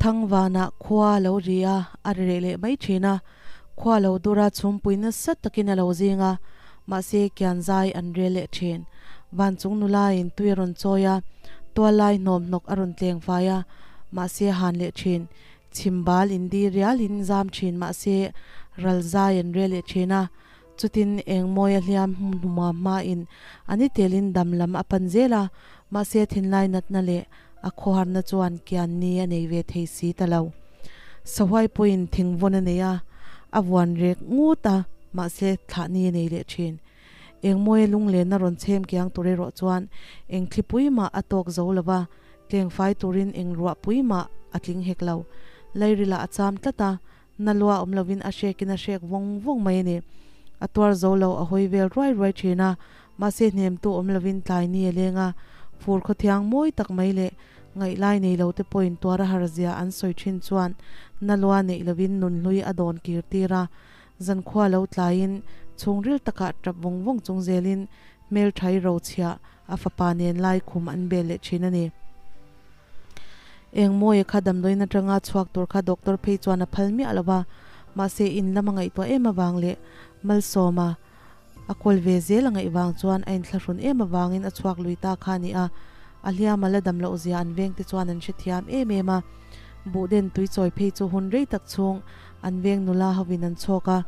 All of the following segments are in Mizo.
Thangvanah khua a lo ri a, a ri reh leh mai thin a. Khua lo dur a, chhumpui nasa takin a lo zing a, mahse kian zai an rel leh thin. Van chung nula in tui a rawn chawi a, tual lai hnawm hnawk a rawn tleng fai a, mahse a han leh thin. Chhimbal in di rial in zam thin mahse ral zai an rel leh thin a. Chutin eng mawi a hliam hmuhnuma hma in a ni tel in dam lam a pan zel a, mahse thinlai natna leh a khawharna chuan kian ni a nei ve thei si ta lo. Sahuai pawhin thingvawn a nei a, a vuan rek ngut a, mahse thlah ni a nei leh thin. Eng mawi a lunglenna rawn chhem kiang tur erawh chuan eng thlipui mah a tawk zo lo va, tlengfai turin eng ruahpui mah a tling hek lo. Lairilah a cham tlat a, Na lua awm lovin a hrekin a hrek vawng vawng mai a ni. A tuar zo lo, a hawi vel ruai ruai thin a, mahse hnemtu awm lovin tlai ni a leng a, fur khawthiang mawi tak mai leh ngaihlai nei lo te pawhin tuar a har zia an sawi thin chuan na lua neih lovin nunhlui a dawn kir tir a. Zankhua lo tlaiin chhungril takah tap vawng vawng chung zelin hmelthai rochhia a fapa nen lai khum an bel leh thin a ni. Eng mawi kha damdawiin atanga chhuak tur kha doctor phei chuan a phal miah lo va, mahse in lam a ngaihtuah em avang leh Malsawma a kawl ve zel a ngaih vang chuan a inthlahrun em avangin a chhuak lui ta kha a ni a, a hliam a la dam loh zia an veng te chuan an hrethiam em em a. Buhden tui chawi phei chu hun rei tak chhung an veng nula hovin an chhawk a,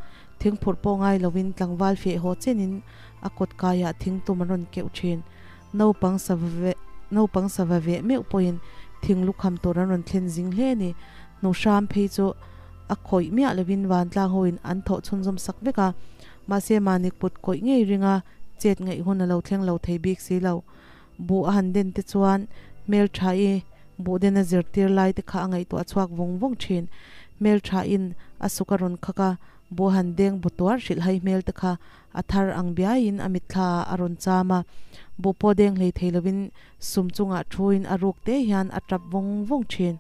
thingphurh pawh ngai lovin tlangval feh haw chenin a kawt kaiah thingtum an rawn keuh thin. Naupang sava naupang sava veh meuh pawhin thing lukham tur an rawn thlen zing hle a ni. Hnuhhram phei chu a khawih miah lovin vantlang hoin an thawh chhunzawm sak vek a, mahse mahni kut kawih ngei ringa chet ngaih hun a lo thleng lo thei bik si lo. Buh a han den te chuan hmeltha i buh den a zirtir lai te kha a ngaihtuah chhuak vawng vawng thin. Hmeltha in a suk a rawn khak a, buh a han deng bu tuar hrilh hai hmel te kha A thar ang biaiin a mitthla ah a rawn cham a, buh pawh deng hlei thei lovin sum chungah thuin a ruk te hian a tap vawng vawng thin.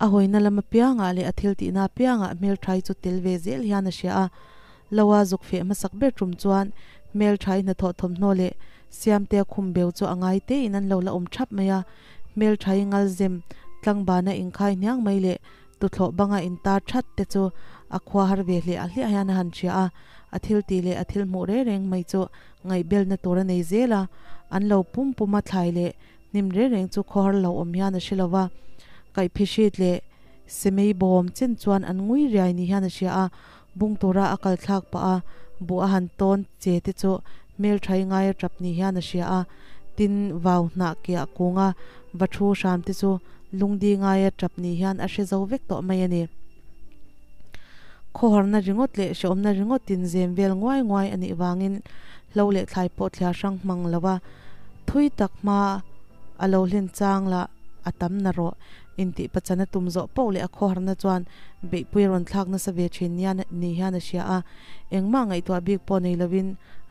A hawina lam apiangah leh a thil tihna apiangah hmelthai chu tel ve zel hian a hria a, Loa zuk feh hmasak ber tum chuan hmelthai hnathawh thawmhnaw leh siamtea khum beu chu a ngai tein an lo la awm thap mai a, hmelthai ngalzem tlangbana inkhai hniang mai leh Tuthlawh banga intar that te chu a khua har ve hliah hliah hian a han hria a, a thil tih leh a thil hmuh reng reng mai chu ngaihbelna tur a nei zel a, an lo pum pum a thlai leh hnim reng reng chu khaw har lo awm hian a hre lo va, kaihphihrit leh semei bawm chen chuan an ngui riai ni hian a hria a, bung tura a kal thlak pah a, buh a han tawn che te chu hmelthai ngai a tap ni hian a hria a, tin vau hnah kiah kunga va thu hram te chu lungdi ngai a tap ni hian a hre zo vek tawh mai a ni. Khawharna ringawt leh hrehawmna ringawt in zem vel nguai nguai a nih vangin hlo leh thlai pawh thliar hrang hmang lo a, thui tak hma a lo hlen chang lah a tam na rawh. Intih pachana tum zawh poh leh a khawharna chuan beihpui a rawn thlak nasa ve thin nia ni hian a hria a, engmah ngaihtuah bik pawh nei lovin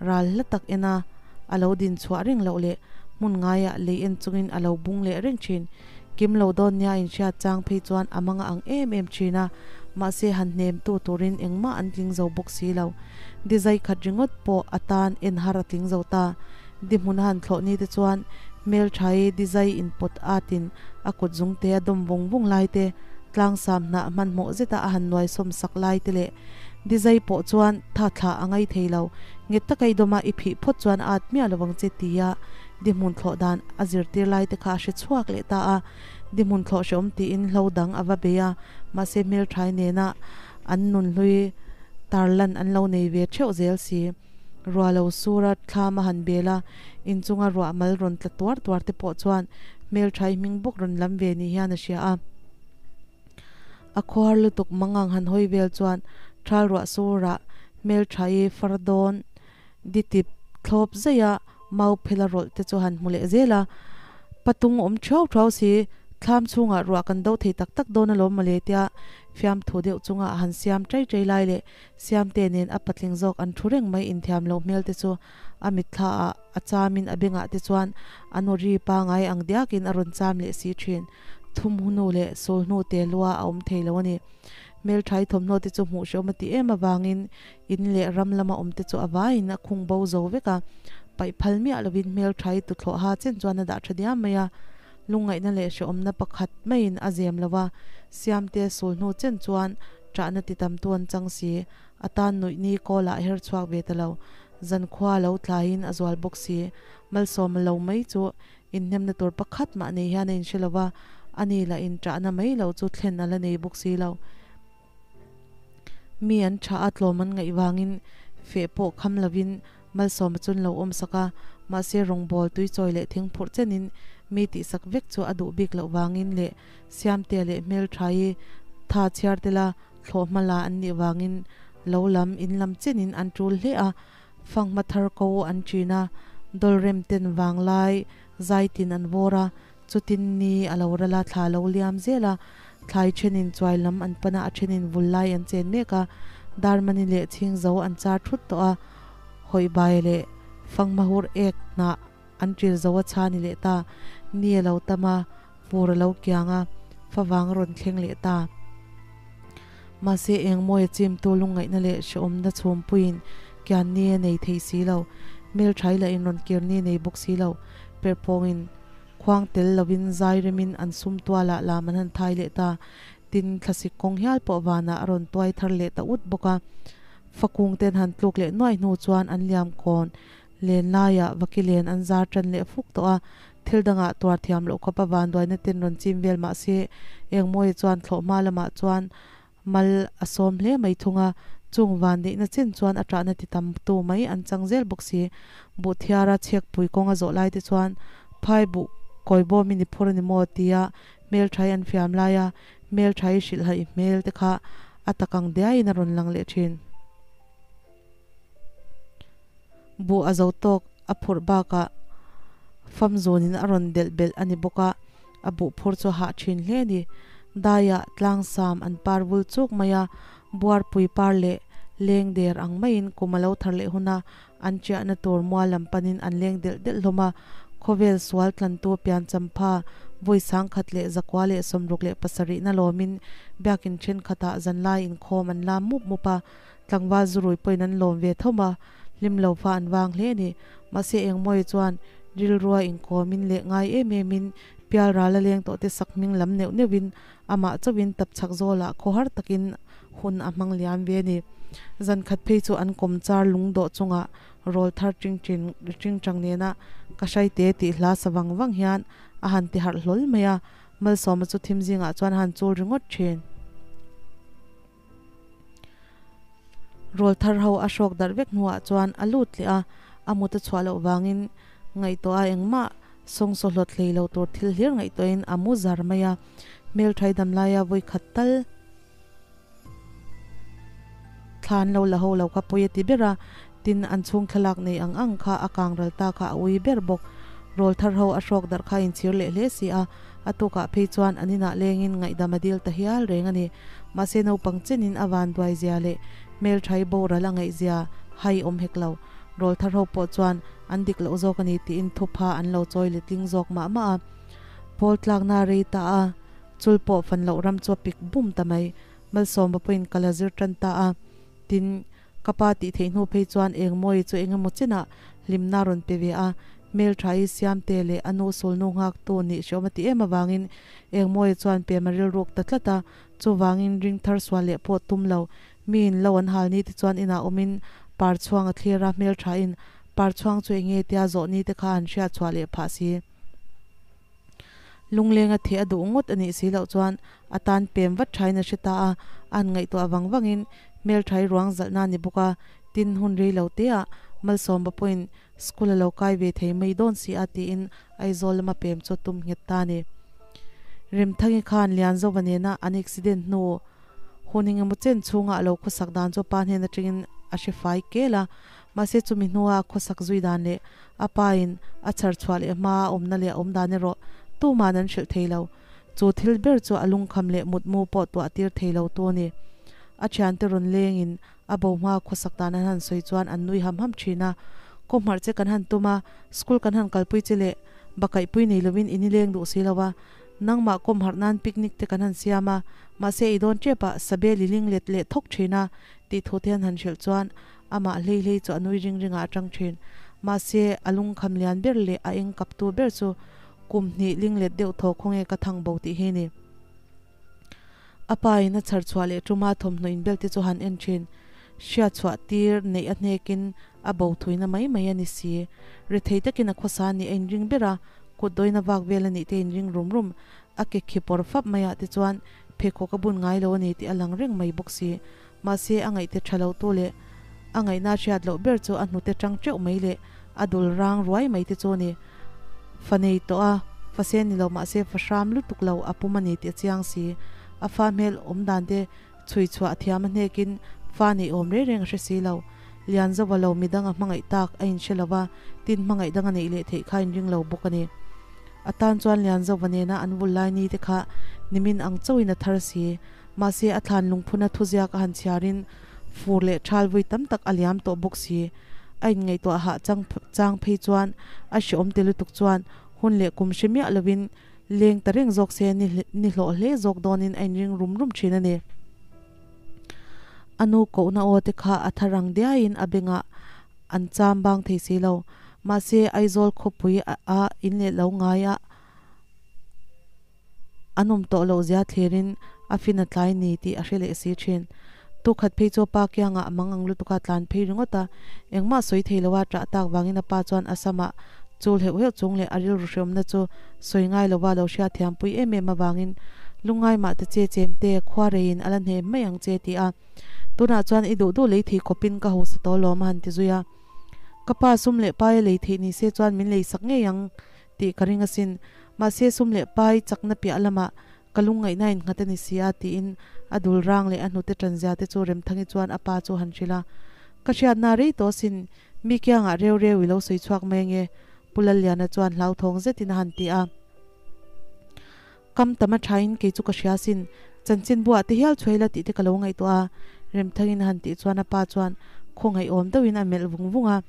ral hla tak ena a lo din chhuah reng loh leh hmun ngaiah lei en chungin a lo bung leh reng thin. Kim lo dawn nia inhriat chang phei chuan a manga ang em em thin a, mahse han hnemtu turin engmah an tling zo bawk si lo. Di zai khat ringawt pawh a tan en har a tling zo ta. Di hmun a han thlawh ni te chuan hmelthai di zai inpawt atin a kut zungte a dawm vung vung lai te, tlangsam hnah hmanhmawh zeta a han nuai sawm sak lai te leh di zai pawh chuan tha thlah a ngai thei lo. Nghet taka i dawma i phih phawt chuan a at miah lovang che tia di hmun thlawh dan a zirtir lai te kha a hre chhuak leh ta a. Di hmun thlawh hreawm tiin hlo dang a va bei a, mahse hmelthai nena an nunhlui tarlan an lo nei ve theuh zel si. Ruah lo sura thlam a han bel a, inchunga ruah mal rawn tla tuar tuar te pawh chuan hmelthai hming bawk rawn lam ve ni hian a hria a. A khuar lutuk mangang han hawi vel chuan thal ruah surah hmelthai far dawn di tip thlawp zaih a, mau phela rawlh te chu han hmu leh zel a. Patung awm thuau thuau si, thlam chhungah ruah kan do thei tak tak dawn alawm mawle tia fiamthu deuh chunga a han siam chai chai lai leh Siamte nen a patling zawk an thu reng mai inthiam lo hmel te chu a mitthla ah a cham in a bengah te chuan a nu ri pangai ang diak in a rawn cham leh si thin. Thum hnu leh sul hnu te lua a awm thei lo a ni. Hmelthai thawmhnaw te chu hmuh hreawm a ti em avangin in leh ram lama awm te chu a vaiin a khung bo zo vek a, paih phal miah lovin hmelthai tuthlawh ha chen chuan a dah tha diam mai a. Lungngaihna leh hrehawmna pakhat maiin a zem lo a, Siamte sulhnu chen chuan ṭahna ti tamtu an chang si. A tan nuih ni kawl ah her chhuak ve ta lo. Zankhua lo tlaiin a zual bawk si. Malsawma lo mai chu inhnemna tur pakhat mah nei hian a inhre lo va, ani lah in ṭahna mai lo chu thlen a la nei bawk si lo. Mi an ṭha a tlawm an ngaih vangin feh pawh kham lovin Malsawma chuan lo awm sak a, mahse rawngbawl tuichawi leh thingphurh chenin mi tihsak vek chu a duh bik loh vangin leh Siamtea leh Hmelṭhaii tha chhiar tela thlawh hma la an nih vangin lo lam in lam chenin an ṭul hle a, fanghma thar ko an ṭin a, dawlrem ten vanglai zaitin an vawr a, chutin ni a lo ral a, thla a lo liam zel a, thlai ṭhenin chuai lam an pan a, a ṭhenin vul lai an chen mek a, Darmani leh Chhingzo an char thut tawh a, Hawihbai leh fanghma hur ek hnah an ṭil zo a chha ni leh ta, ni a lo tam a, fur a lo kiang a, favang a rawn thleng leh ta. Mahse eng mawi a chimtu lungngaihna leh hrehawmna chhumpuiin kian ni a nei thei si lo, hmelṭhai lah in rawn kir ni nei bawk si lo, perhpawngin khuang tel lovin zai remin an sum tualah lam an han thai leh ta, tin thlasik kawng hial pawh vanah a rawn tuai thar leh ta ut bawk a. Fakung ten han tluk leh nuai hnu chuan an liam kawn len laiah vaki len an zar tan leh fuk tawh a, thil dangah tuar thiam loh khawpa vanduaina ten rawn chim vel mah se Engmawia chuan thlawh hma lamah chuan mal a sawm hle mai thung a, chung vanneihna chin chuan a tahna ti tam tu mai an chang zel bawk si. Buhthiara chhekpui kawng a zawh lai te chuan phai buh kawi bawmin i phur a ni maw tia hmelthai an fiam laia hmelthai hrilhhaih hmel te kha a tak ang diaiin a rawn lang leh thin. Buh a zo tawk a phurh bakah fam zunin a rawn delh belh a ni bawk a, a buh phur chu a hah thin hle a ni. Daiah tlangsam an par vul chuk mai a, buarpui par leh leng der ang maiin kum a lo thar leh hun a, an chiahna tur mual lam panin an leng delh delh hlawm a, khawvel sual tlantu pianchampha vawi 1067 lawmin biakin thenkhatah zanlai inkhawm an lam mup mup a, Tlangval zurui pawhin an lawm ve thawm a, hlim lo fa an vang hle a ni. Mahse Engmawia chuan rilrua inkawmin leh ngai em emin pial ral a leng tawh te sak hming lam neuh neuhin amah chauhin tapchhak zawlah khawhar takin hun a hmang liam ve a ni. Zan khat phei chu an kawm char lungdawh chungah rawl thar ting ting tang nena ka hrai te tih hla sa vang vang hian a han ti harh hlawl mai a, Malsawma chu thim zingah chuan a han chul ringawt thin. Rawl thar ho a hrawk darh vek hnuah chuan a lut leh a, a mut a chhuah loh vangin ngaihtuah a engmah sawngsaw hlawt hlei lo tur thil hlir ngaihtuahin a mu zar mai a, hmelthai dam laia vawi khat tal thla an lo la ho lo kha pawi a ti ber a, tin an chhung thlalak nei ang ang kha a kang ral ta kha a ui ber bawk. Rawl thar ho a hrawk darh kha a inchhir leh hle si a, a tukah phei chuan an inah lengin ngaihdam a dil ta hial reng a ni. Mahse naupang chenin a van duai zia leh hmelthai boral a ngaih zia hai awm hek lo. Rawl thar ho pawh chuan an dik loh zawk a ni tiin thupha an lo chawi letling zawk mah mah a. Pawl tlakna a rei ta a, chul pawh fan loh ram chu a pik bum ta mai. Malsawmba pawhin kal a zir tan ta a, tin Ka pa tih theih hnu phei chuan Engmawii chu eng emaw chinah hlimna a rawn pe ve a, hmeltha-i Siamte leh a nu sulnu nghaktu nih hreawm a ti em avangin Engmawii chuan pem a rilruk ta tlat a, chuvangin ring thar sual leh pawh tum lo. Miin lo an hal ni te chuan inah awmin par chhuang a thlir a, hmeltha-in par chhuang chu enge tia zawh ni te kha an hriat chhuah leh phah si. Lunglenga theh a duh ngawt a nih si loh chuan a tan pem vat thain a hre ta a, a han ngaihtuah vang vangin hmelthai ruang zalhna a ni bawk a, tin hun rei lo teah Malsawmba pawhin school a lo kai ve thei mai dawn si a tiin Aizawl lama pem chu a tum nghet ta a ni. Remthangi khan Lianzova nena an accident hnu hun engemaw chen chhunga a lo khawsak dan chu a pa hnen atangin a hre fai kel a, mahse chumi hnua a khawsak zui dan leh A pa in a chhar chhuah leh hma a awmna leh a awm dan erawh tuman an hrilh thei lo. Chu thil ber chu a lungkham leh mutmu pawh tuah tir thei lo tu a ni. A thiante rawn leng in a bo hma khawsak dan an han sawi chuan an nui ham ham thin a. Khaw hmarh che kan han tum a, school kan han kalpui che leh bakaihpui nei lovin in i leng duh si lo a. Nangmah kawm harh nan picnic te kan han siam a, mahse i dawn tep ah sabe li ling let leh thawk thin a tih thu te an han hrilh chuan Amah hlei hlei chu a nui ring ringah a tang thin. Mahse, a lungkham lian ber leh a eng kaptu ber chu Kum hnih ling let deuh thaw khawnge ka thang bo tih hi ni. A pa in a chhar chhuah leh tuma thawmhnaw inbel te chu han en thin. Hriat chhuah tir neih a hnekin a bo thuina mai mai a ni si. Rethei takin a khawsa nih a inring ber a, kut dawina vak vel a nih te inring rum rum. A ke khi pawr fap mai ah te chuan pheikhawk a bun ngai lo a ni tih a lang reng mai bawk si. Mahse a ngaihte tha lo tu leh a ngaihna hriat loh ber chu a hnute tang teuh mai leh a dul rang ruai mai te chu a ni. Fa nei tawh a, fa sen ni lo mahse fa hram lutuk lo a pum a ni tih a chiang si. A fa hmel awm dan te chhui chhuah a thiam a hnekin fa nei awm reng reng a hre si lo. Lian zova lo midang a hmangaih tak a inhre lo va, tin hmangaih dang a neih leh theih kha a inring lo bawk a ni. A tan chuan Lian zova nena an vul lai ni te kha nimin ang chauhin a thar si. Mahse a thlan lungphuna thuziak a han chhiarin fur leh thal vui tam tak a liam tawh bawk si. A inngaihtuah hah chang chang phei chuan a hreawm te lutuk chuan hun leh kum hre miah lovin leng ta reng zawk se ni ni hlawh hle zawk dawnin a inring rum rum thin a ni. A nu kohna aw te kha a thar ang diaiin a bengah an cham bang thei si lo. Mahse Aizawl khawpui a in leh lo ngai a. An awm tawh loh zia thlirin a fin a tlai ni tih a hre leh si thin. Tukhat phei chu a pa kiangah a mang ang lutuk a tlan phei ringawt a, engmah sawi thei loa ṭah tak vangin a pa chuan a samah chul heuh heuh chung leh a rilru hreawmna chu sawi ngai lova lo hriatthiam pui em em avangin lungngai mah ta che chem te khua reiin a la hnem mai ang che ti a, tunah chuan i duh duh lei thei khawpin ka hausa tawh lawm a han ti zui a. Ka pa sum leh paia lei theih ni se chuan min lei sak ngei ang tih ka ring asin. Mahse sum leh pai chakna piah lamah ka lungngaihna innghat a ni si a tiin a dul rang leh a hnute tanzia te chu Remthangi chuan a pa chu han hrilh a. Ka hriatna rei tawh asin, mi kiangah reu reu i lo sawi chhuak mai ange Pu Lalliana chuan hlauthawng zetin a han ti a. Kam tam a thain kei chu ka hria asin, chanchin buah te hial chhuai la tih te ka lo ngaihtuah a Remthangin a han tih chuan a pa chuan khawngaihawm deuhin a melh vung vung a.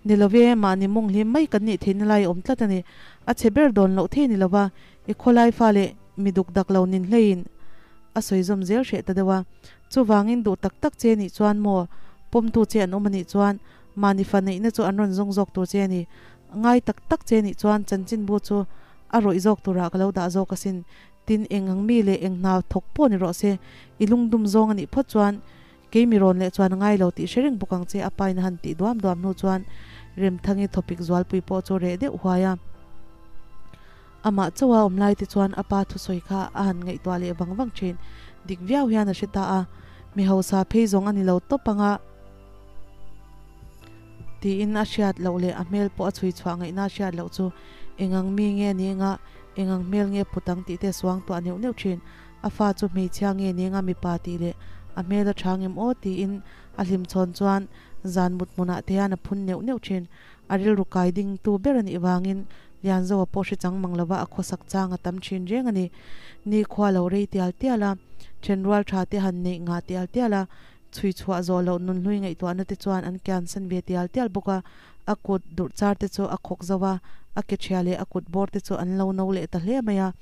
Ni lo ve, mahni mawng hlim mai kan nih theihna lai a awm tlat a ni. A chhe ber dawn loh thei ni lo va, i khawlai fa leh mi duk dak lo nin hleiin a sawi zawm zel hreh ta deuh a. Chuvangin duh tak tak che nih chuan maw, pawmtu che an awm a nih chuan mahni fa neihna chu an rawn zawng zawk tur che a ni. Ngai tak tak che nih chuan chanchinbu chu a rawih zawk turah ka lo dah zawk asin. Tin, eng ang mi leh eng hna thawk pawh ni rawh se, i lungdum zawng a nih phawt chuan Kei mi rawn leh chuan a ngai lo tih hre reng bawk ang che a pain a han tih duam duam hnu chuan Remthangi thawpik zualpui pawh chu reh deuh huai a. Amah chauha awm lai te chuan a pa thusawi kha a han ngaihtuah leh vang vang thin. Dik viau hian a hre ta a, mi hausa phei zawng a ni lo tawp ang a tiin a hriat loh leh a hmel pawh a chhui chhuah ngaihna a hriat loh chu engang mi nge ni anga engang hmel nge put ang tih te suang tuah neuh neuh thin. A fa chu hmeichhia nge nenga mipa tih leh a hmel a tha ngem aw tiin a hlimchhawn chuan zan mut hmunah te hian a phun neuh neuh thin. A rilru kai ding tu ber a nih vangin Lianzoa pawh hre chang mang lova a khawsak chang a tam thin reng a ni. Ni khua lo rei tial tial a, thenrual tha te han neih ngah tial tial a, chhui chhuah zawh loh nunhlui ngaihtuahna te chuan an kian san ve tial tial bawk a, a kut durh char te chu a khawk zo a, a ke ṭhia leh a kut bawr te chu an lo no leh ta hle mai a.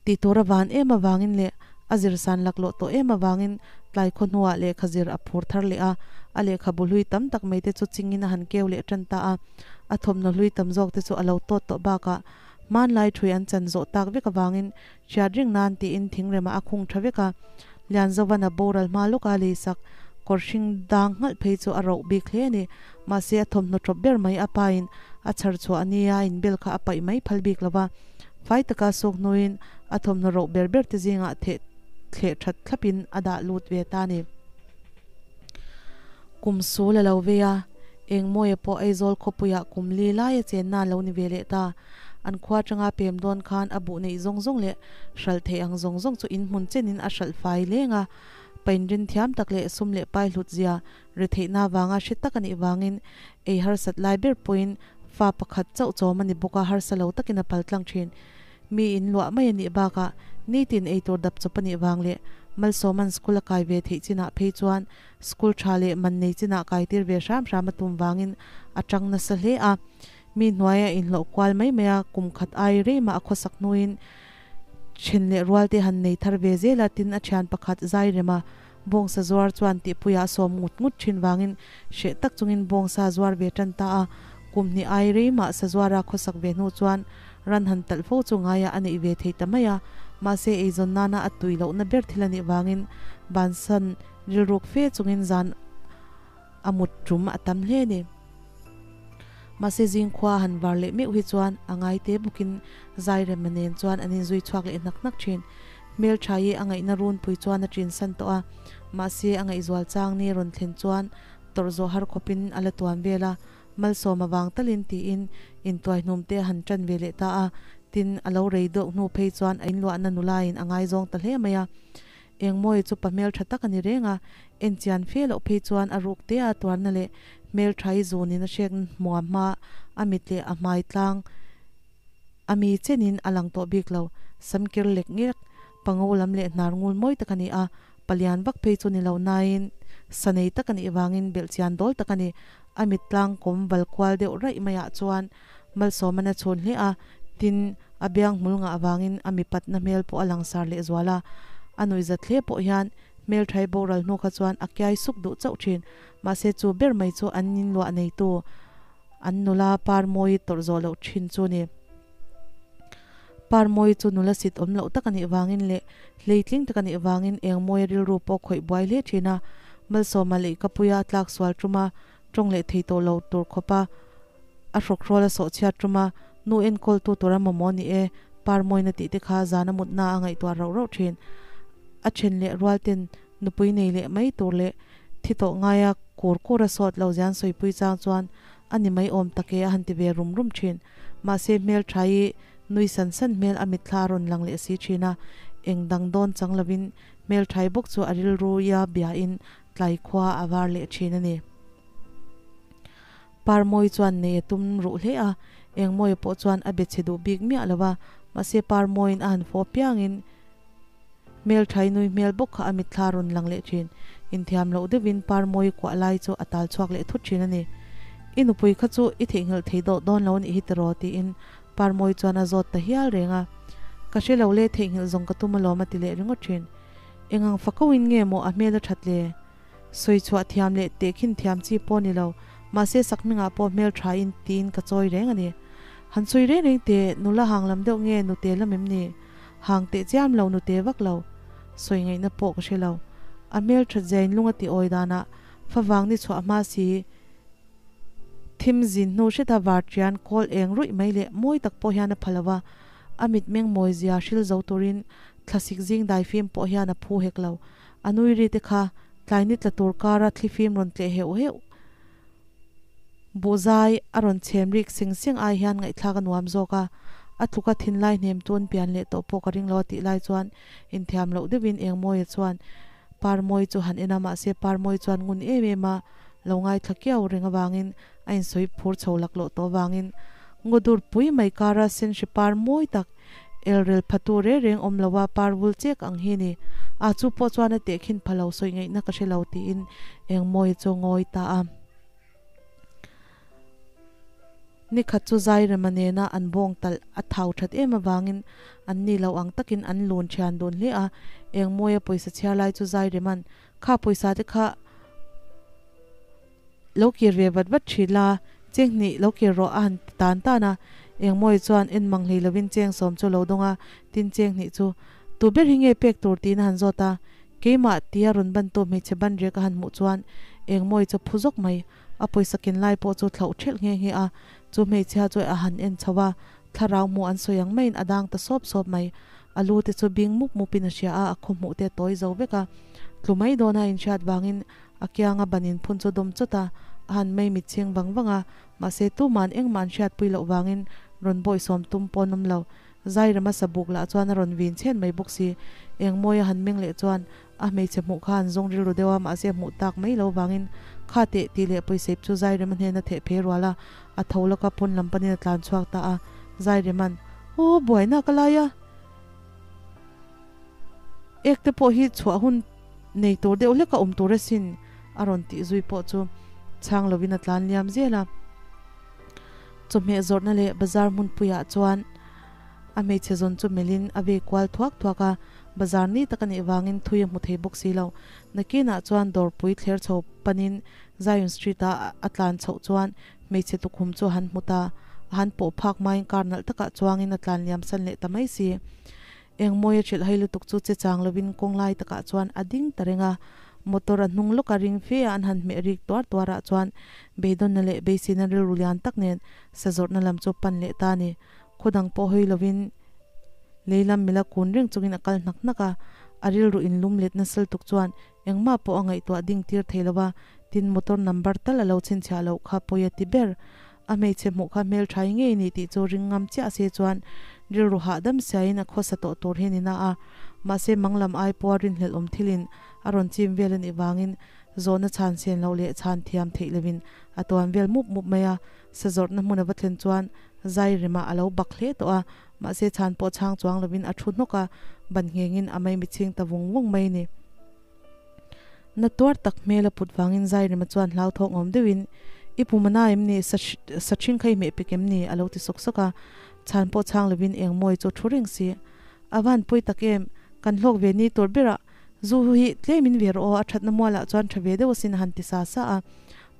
Tih tur a van em avangin leh a zir san laklawh tawh em avangin tlai khaw hnuah lehkha zir a phur thar leh a, a lehkhabu hlui tam tak mai te chu chingin a han keu leh tan ta a. A thawmhnaw hlui tam zawk te chu a lo tawt tawh bakah hmanlai ṭhui an chan zawh tak vek avangin hriat ring nan tiin thingremah a khung ṭha vek a. Lianzovan a boral hma lawka leisak kawr hring dang nghalh phei chu a roh bik hle a ni. Mahse a thawmhnaw ṭawp ber mai a pain a chhar chhuah ania inbel kha a paih mai phal bik lo va. Fai taka suk hnuin a thawmhnaw roh ber ber te zingah theh thleh that thlapin a dah lut ve ta a ni. Kum sul a lo vei a, Engmawia pawh Aizawl khawpuiah kum li laia chenna a lo ni ve leh ta. An khua atanga pem dawn khan a buh neih zawng zawng leh hralh theih ang zawng zawng chu inhmun chenin a hralh fai leng a. Painrin thiam tak leh sum leh pai hlut zia retheihna vanga hre tak a nih vangin ei harsat lai ber pawhin fa pakhat chauh chawm a ni bawk a, harsa lo takin a pal tlang thin. Mi in luah mai a nih bakah nitin eitur dap chawp a nih vang leh Malsawman school a kai ve theih chinah phei chuan school tha leh man nei chinah kai tir ve hram hram a tum vangin a tang nasa hle a. Mi hnuaia inhlawh kual mai mai a, kum khat ai rei mah a khawsak hnuin then leh rual te han nei thar ve zel a, tin a thian pakhat zai rem a, bawngsa zuar chuan tihpuiah a sawm ngut ngut thin vangin hreh tak chungin bawngsa zuar ve tan ta a, Kum hnih ai rei mah sazuara khawsak ve hnu chuan ran han talh fo chu ngaiah a neih ve thei ta mai a, mahse eizawn nana a tui lohna ber thil a nih vangin bansan rilruk fe chungin zan a mut tum a tam hle a ni. Mahse zingkhua a han var leh meuh hi chuan a ngai te bawkin Zairema nen chuan an inzui chhuak leh hnak hnak thin. Hmelthaii a ngaihna runpui chuan a ṭinsan tawh a, mahse a ngaihzual chang ni rawn thlen chuan tawrh zawh har khawpin a la tuan vel a, Malsawm avang talin tiin intuaihnum te a han ṭan ve leh ta a, tin a lo rei deuh hnu phei chuan a inluahna nulain a ngaizawng ta hle mai a. Engmawia chu pa hmelṭha tak a ni reng a, enchian fe loh phei chuan a ruk te a tuarna leh hmelṭhai zunin a hrek hmuam hma a mit leh a hmai tlang a mi chenin a lang tawh bik lo. Samkir lek ngek pango lam leh hnar ngul mawi tak a ni a, palian vak phei chu ni lo nain sa nei tak a nih vangin belhchian dawl tak a ni. A mit tlang kawm val kual deuh raih maiah chuan Malsawman a chhun hle a, tin, a biang hmul ngah avangin a mipatna hmel pawh a langsar lehzual a. A nuihzat hle pawh hian hmelthai boral hnu kha chuan a kiai suk duh chauh thin. Mahse chu ber mai chu an inluah neitu an nula Parmawi tawrh zawh loh thin chu ni. Parmawi chu nula sit awm loh tak a nih vangin leh hleitling tak a nih vangin Engmawia rilru pawh khawih buai hle thin a. Malsawma lehkapuia tlak sual tuma tawng leh thei tawh lo tur khawpa a hrawkhrawl a sawhchhiat tuma nu enkawltu tura mamawh ni e, Parmawina tih te kha zana mutna a ngaihtuah rauh rauh thin. A then leh rual ten nupui nei leh mai tur leh thi tawh ngaia kur kur a sawt lo zian sawipui chang chuan a ni mai awm tak e a han ti ve rum rum thin. Mahse hmelthaii nui san san hmel a mitthla a rawn lang leh si thin a, eng dang dawn chang lovin hmelthai bawk chu a rilruia biain tlai khua a var leh thin a ni. Parmawi chuan nei a tum ruh hle a, Engmawia pawh chuan a be chhe duh bik miah lo va, mahse Parmawiin a han fawh piangin hmelthai nui hmel bawk kha a mitthla a rawn lang leh thin. Inthiam loh deuhin Parmawi kuah lai chu a tal chhuak leh thut thin a ni. I nupui kha chu i theihnghilh thei dawh dawn lo a nih hi tiraw? tiin Parmawi chuan a zawt ta hial reng a. Ka hre lo le, theihnghilh zawng ka tum alawm a ti leh ringawt thin. Engang fakauhin nge maw a hmel a that le? Sawi chhuah thiam leh tehkhin thiam chi pawh ni lo, mahse sakhmingah pawh hmel thain tiin ka chawi reng a ni. Han sawi reng reng teh, nula hang lam deuh nge nute lam em ni? Hang teh chiam lo nute vak lo. Sawi ngaihna pawh ka hre lo. A hmel that ziain lung a ti awi danah favang ni chhuah hma si thim zin hnu hreta var tian kawl eng ruih mai leh mawi tak pawh hian a pha lo va, a mitmeng mawi zia hril zo turin thlasik zing daifim pawh hian a phu hek lo. A nui ri te kha tlai ni tla tur kara thlifim rawn tleh heuh heuh. Buhzai a rawn chhem rik sing sing ai hian ngaihthlak a nuam zawk a, a tluka thinlai hnem tun pian leh tawh pawh ka ring lo a tih lai chuan inthiam loh deuhin Engmawia chuan Parmawi chu han en a, mahse Parmawi chuan ngun em em a lo ngaithla kiau reng avangin a insawi phur chho laklawh tawh avangin Ngawdur pui mai kara senhri par mawi tak Elrel phatu reng reng awm lo a par vul chek ang hi ni. A chu pawh chuan a tehkhin pha lo sawi ngaihna ka hre lo tiin Engmawia chu ngawi ta a. Nikhat chu Zairema nena an bawng talh a thau that em avangin an ni lo ang takin an lun thian dun hle a. Engmawia pawisa chhiar lai chu Zairema'n kha pawisa te kha Lo kir ve vat vat thin la, cheng hnih lo kir rawh a han ti tan tan a. Engmawi chuan en mang hlei lovin cheng sawm chu lo dawng a, tin cheng hnih chu tu ber hi nge pek tur tiin a han zawt a. Keimah tia rawn bantu hmeichhe ban rek a han hmuh chuan Engmawi chu phu zawk mai. A pawisa ken lai pawh chu thlauh thelh nghe nghe a, chu hmeichhia chu a han en chho a, thlarau hmuh an sawi ang maiin a dang ta sawp sawp mai. A lu te chu bing mup mupin a hria a, a khaw hmuh te a tawi zo vek a. Tlu mai dawna a inhriat vangin A kianga banin phun chu dawm chawt a, a han mei mit chhing vang vang a, mahse tuma'n engmah an hriatpui loh vangin rawn bawihsawm tum pawh an awm lo. Zairama sabuk lah chuan a rawn vin chhen mai bawk si. Engmawi a han meng leh chuan a hmeichhe hmuh kha an zawng rilru deuh a, mahse hmuh tak mai lo vangin kha teh tih leh pawisaip chu Zairema hnena theh phei rual a, a tho lawka pawn lam panin a tlan chhuak ta a. Zairema'n, Aw, buaina ka lai a! Ek te pawh hi chhuah hun nei tur deuh hlek a awm tur asin a rawn tih zui pawh chu chhang lovin a tlan liam zel a. Chawhmeh zawrhna leh bazar hmunpuiah chuan a hmeichhe zawn chu melhin a vei kual thuak thuak a. Bazar ni tak a nih vangin thui a hmu thei bawk si lo. Nakinah chuan dawrpui thler chho panin Zion Street a a tlan chhoh chuan hmeichhe tukhum chu a han hmu ta. A han pawh phak hmain car nalh takah chuangin a tlan liam san leh ta mai si. Engmawi a hrilh hai lutuk chu che chang lovin kawng lai takah chuan a ding ta reng a. Motor a hnung lawka ring fe a an han hmeh rik tuar tuar ah chuan beidawnna leh beiseina rilru lian tak nen sazawrhna lam chu pan leh ta a ni. Khaw dang pawh hawi lovin lei lam mila kun reng chungin a kal hnak hnak a, a rilru inlum let nasal tuk chuan engmah pawh a ngaihtuah ding tir thei lo va, tin motor number tal a lo chhinchhiah loh kha pawi a ti ber. A hmeichhe hmuh kha hmeltha i ngei ni tih chu ring ngam chiah se chuan rilru hahdam siain a khawsa tawh tur hi ni na a, mahse manglam ai pawha rinhlelh awm thilin a rawn chim vel a nih vangin zawhna chhan sen loh leh chhan thiam theih lovin a tuan vel mup mup mai a, sazawrhna hmun a va thlen chuan zai rimah a lo bak hle tawh a, mahse chhan pawh chhang chuang lovin a thu hnawk a, ban nghengin a maimi chhing ta vung vung mai a ni. Na tuar tak hmel a put vangin zai rima chuan hlauthawk ngawm deuhin, I pum a na em ni? Sa ṭhing kha i hmeh pek em ni? a lo ti sawk sawk a, chhan pawh chhang lovin eng mawi chu thu reng si. A van pawi tak em? Kan hlawk ve ni tur berah zu hi tlemin ve rawh aw, a ṭhatna mualah chuan ṭha ve deuh asin a han ti sa sa a.